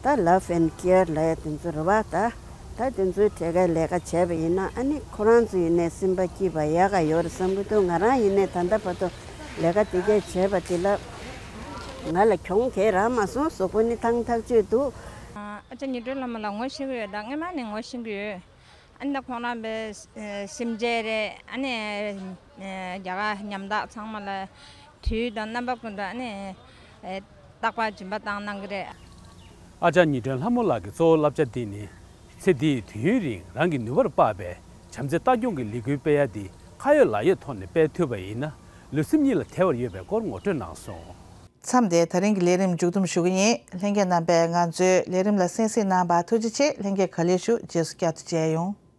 ད་Love and Care་ལབ་ཡ་དེ་ཚོ་རེད་བ་ད། ད་དེ་ཚོའི་གྲས་ཀའི་ལས་ཀ་བྱས་པ་ཡིན་ན་ཨ་ནི་ཁོ་རང་ཚོ་ཡིན་ནའི་སེམས་པ་སྐྱིད་པ་ཡག་ག་ཡོད་རེད་བསམ་གི་འདུག་ང་རང་ཡིན་ནའི་ད་ལྟ་བར་དུ་ལས་ཀ་དེ་གས་བྱས་པ་དེ་ལ་ང་ལ་གྱོང་གས་རག་མ་སོང་། གཟུགས་པོ་ནི་ཐང་ཐག་ཆོད་འདུག་ཨ་ཅག་ཉི་སྒྲོན་ལྷ་མོ་ལ་ངོ་ཤེས་ཀྱི་ཡོད། ད་སྔོན་མ་ནས་ངོ་ཤེས་ཀྱི་ཡོད། ཨ་ནི་ད་ཁོང་རང་པའི་སེམས་ཅན་རེད། ཨ་ནི་རྒྱ་གར་ཉམ་ཐག་ཚང་མ་ལ་དུས་དང་རྣམ་པ་ཀུན་ཏུ་ཨ་ནི་རྟག་པར་སྦྱིན་པ་བཏང་གནང་གི་རེད། ཨ་ཅག་ཉི་སྒྲོན་ལྷ་མོ་ལགས་ཀྱི་གཙོ་བོ་བསླབ་བྱ་འདི་ནི། ཚེ་འདིའི་དུས་ཡུན་རིང་རང་གི་ནུས་པར་དཔག་པའི་བྱམས་བརྩེ་ལྟ་སྐྱོང་གི་ལས་འགུལ་སྤེལ་ཡ་འདི་ཁ་ཡོད་ལག་ཡོད་ཐོག་ནས་སྤེལ་ཐུབ་པ་ཡིན་ན་ལུས་སེམས་གཉིས་ལ་བདེ་བར་ཡོད་པའི་སྐོར་ངོ་སྤྲོད་གནང་སོང་། མཚམས་དེ་ད་རིང་གི་ལས་རིམ་མཇུག་བསྡོམས་ཞུ་གི་ཡིན། ལྷན་རྒྱས་རྣམ་པས་ང་ཚོའི་ལས་རིམ་ལ་གསན་གཟིགས་གནང་བར་ཐུགས་རྗེ་ཆེ། ལྷན་རྒྱས་ག་ལེར་ཞུ། རྗེས་སུ་བསྐྱར་དུ་མཇལ་ཡོང་།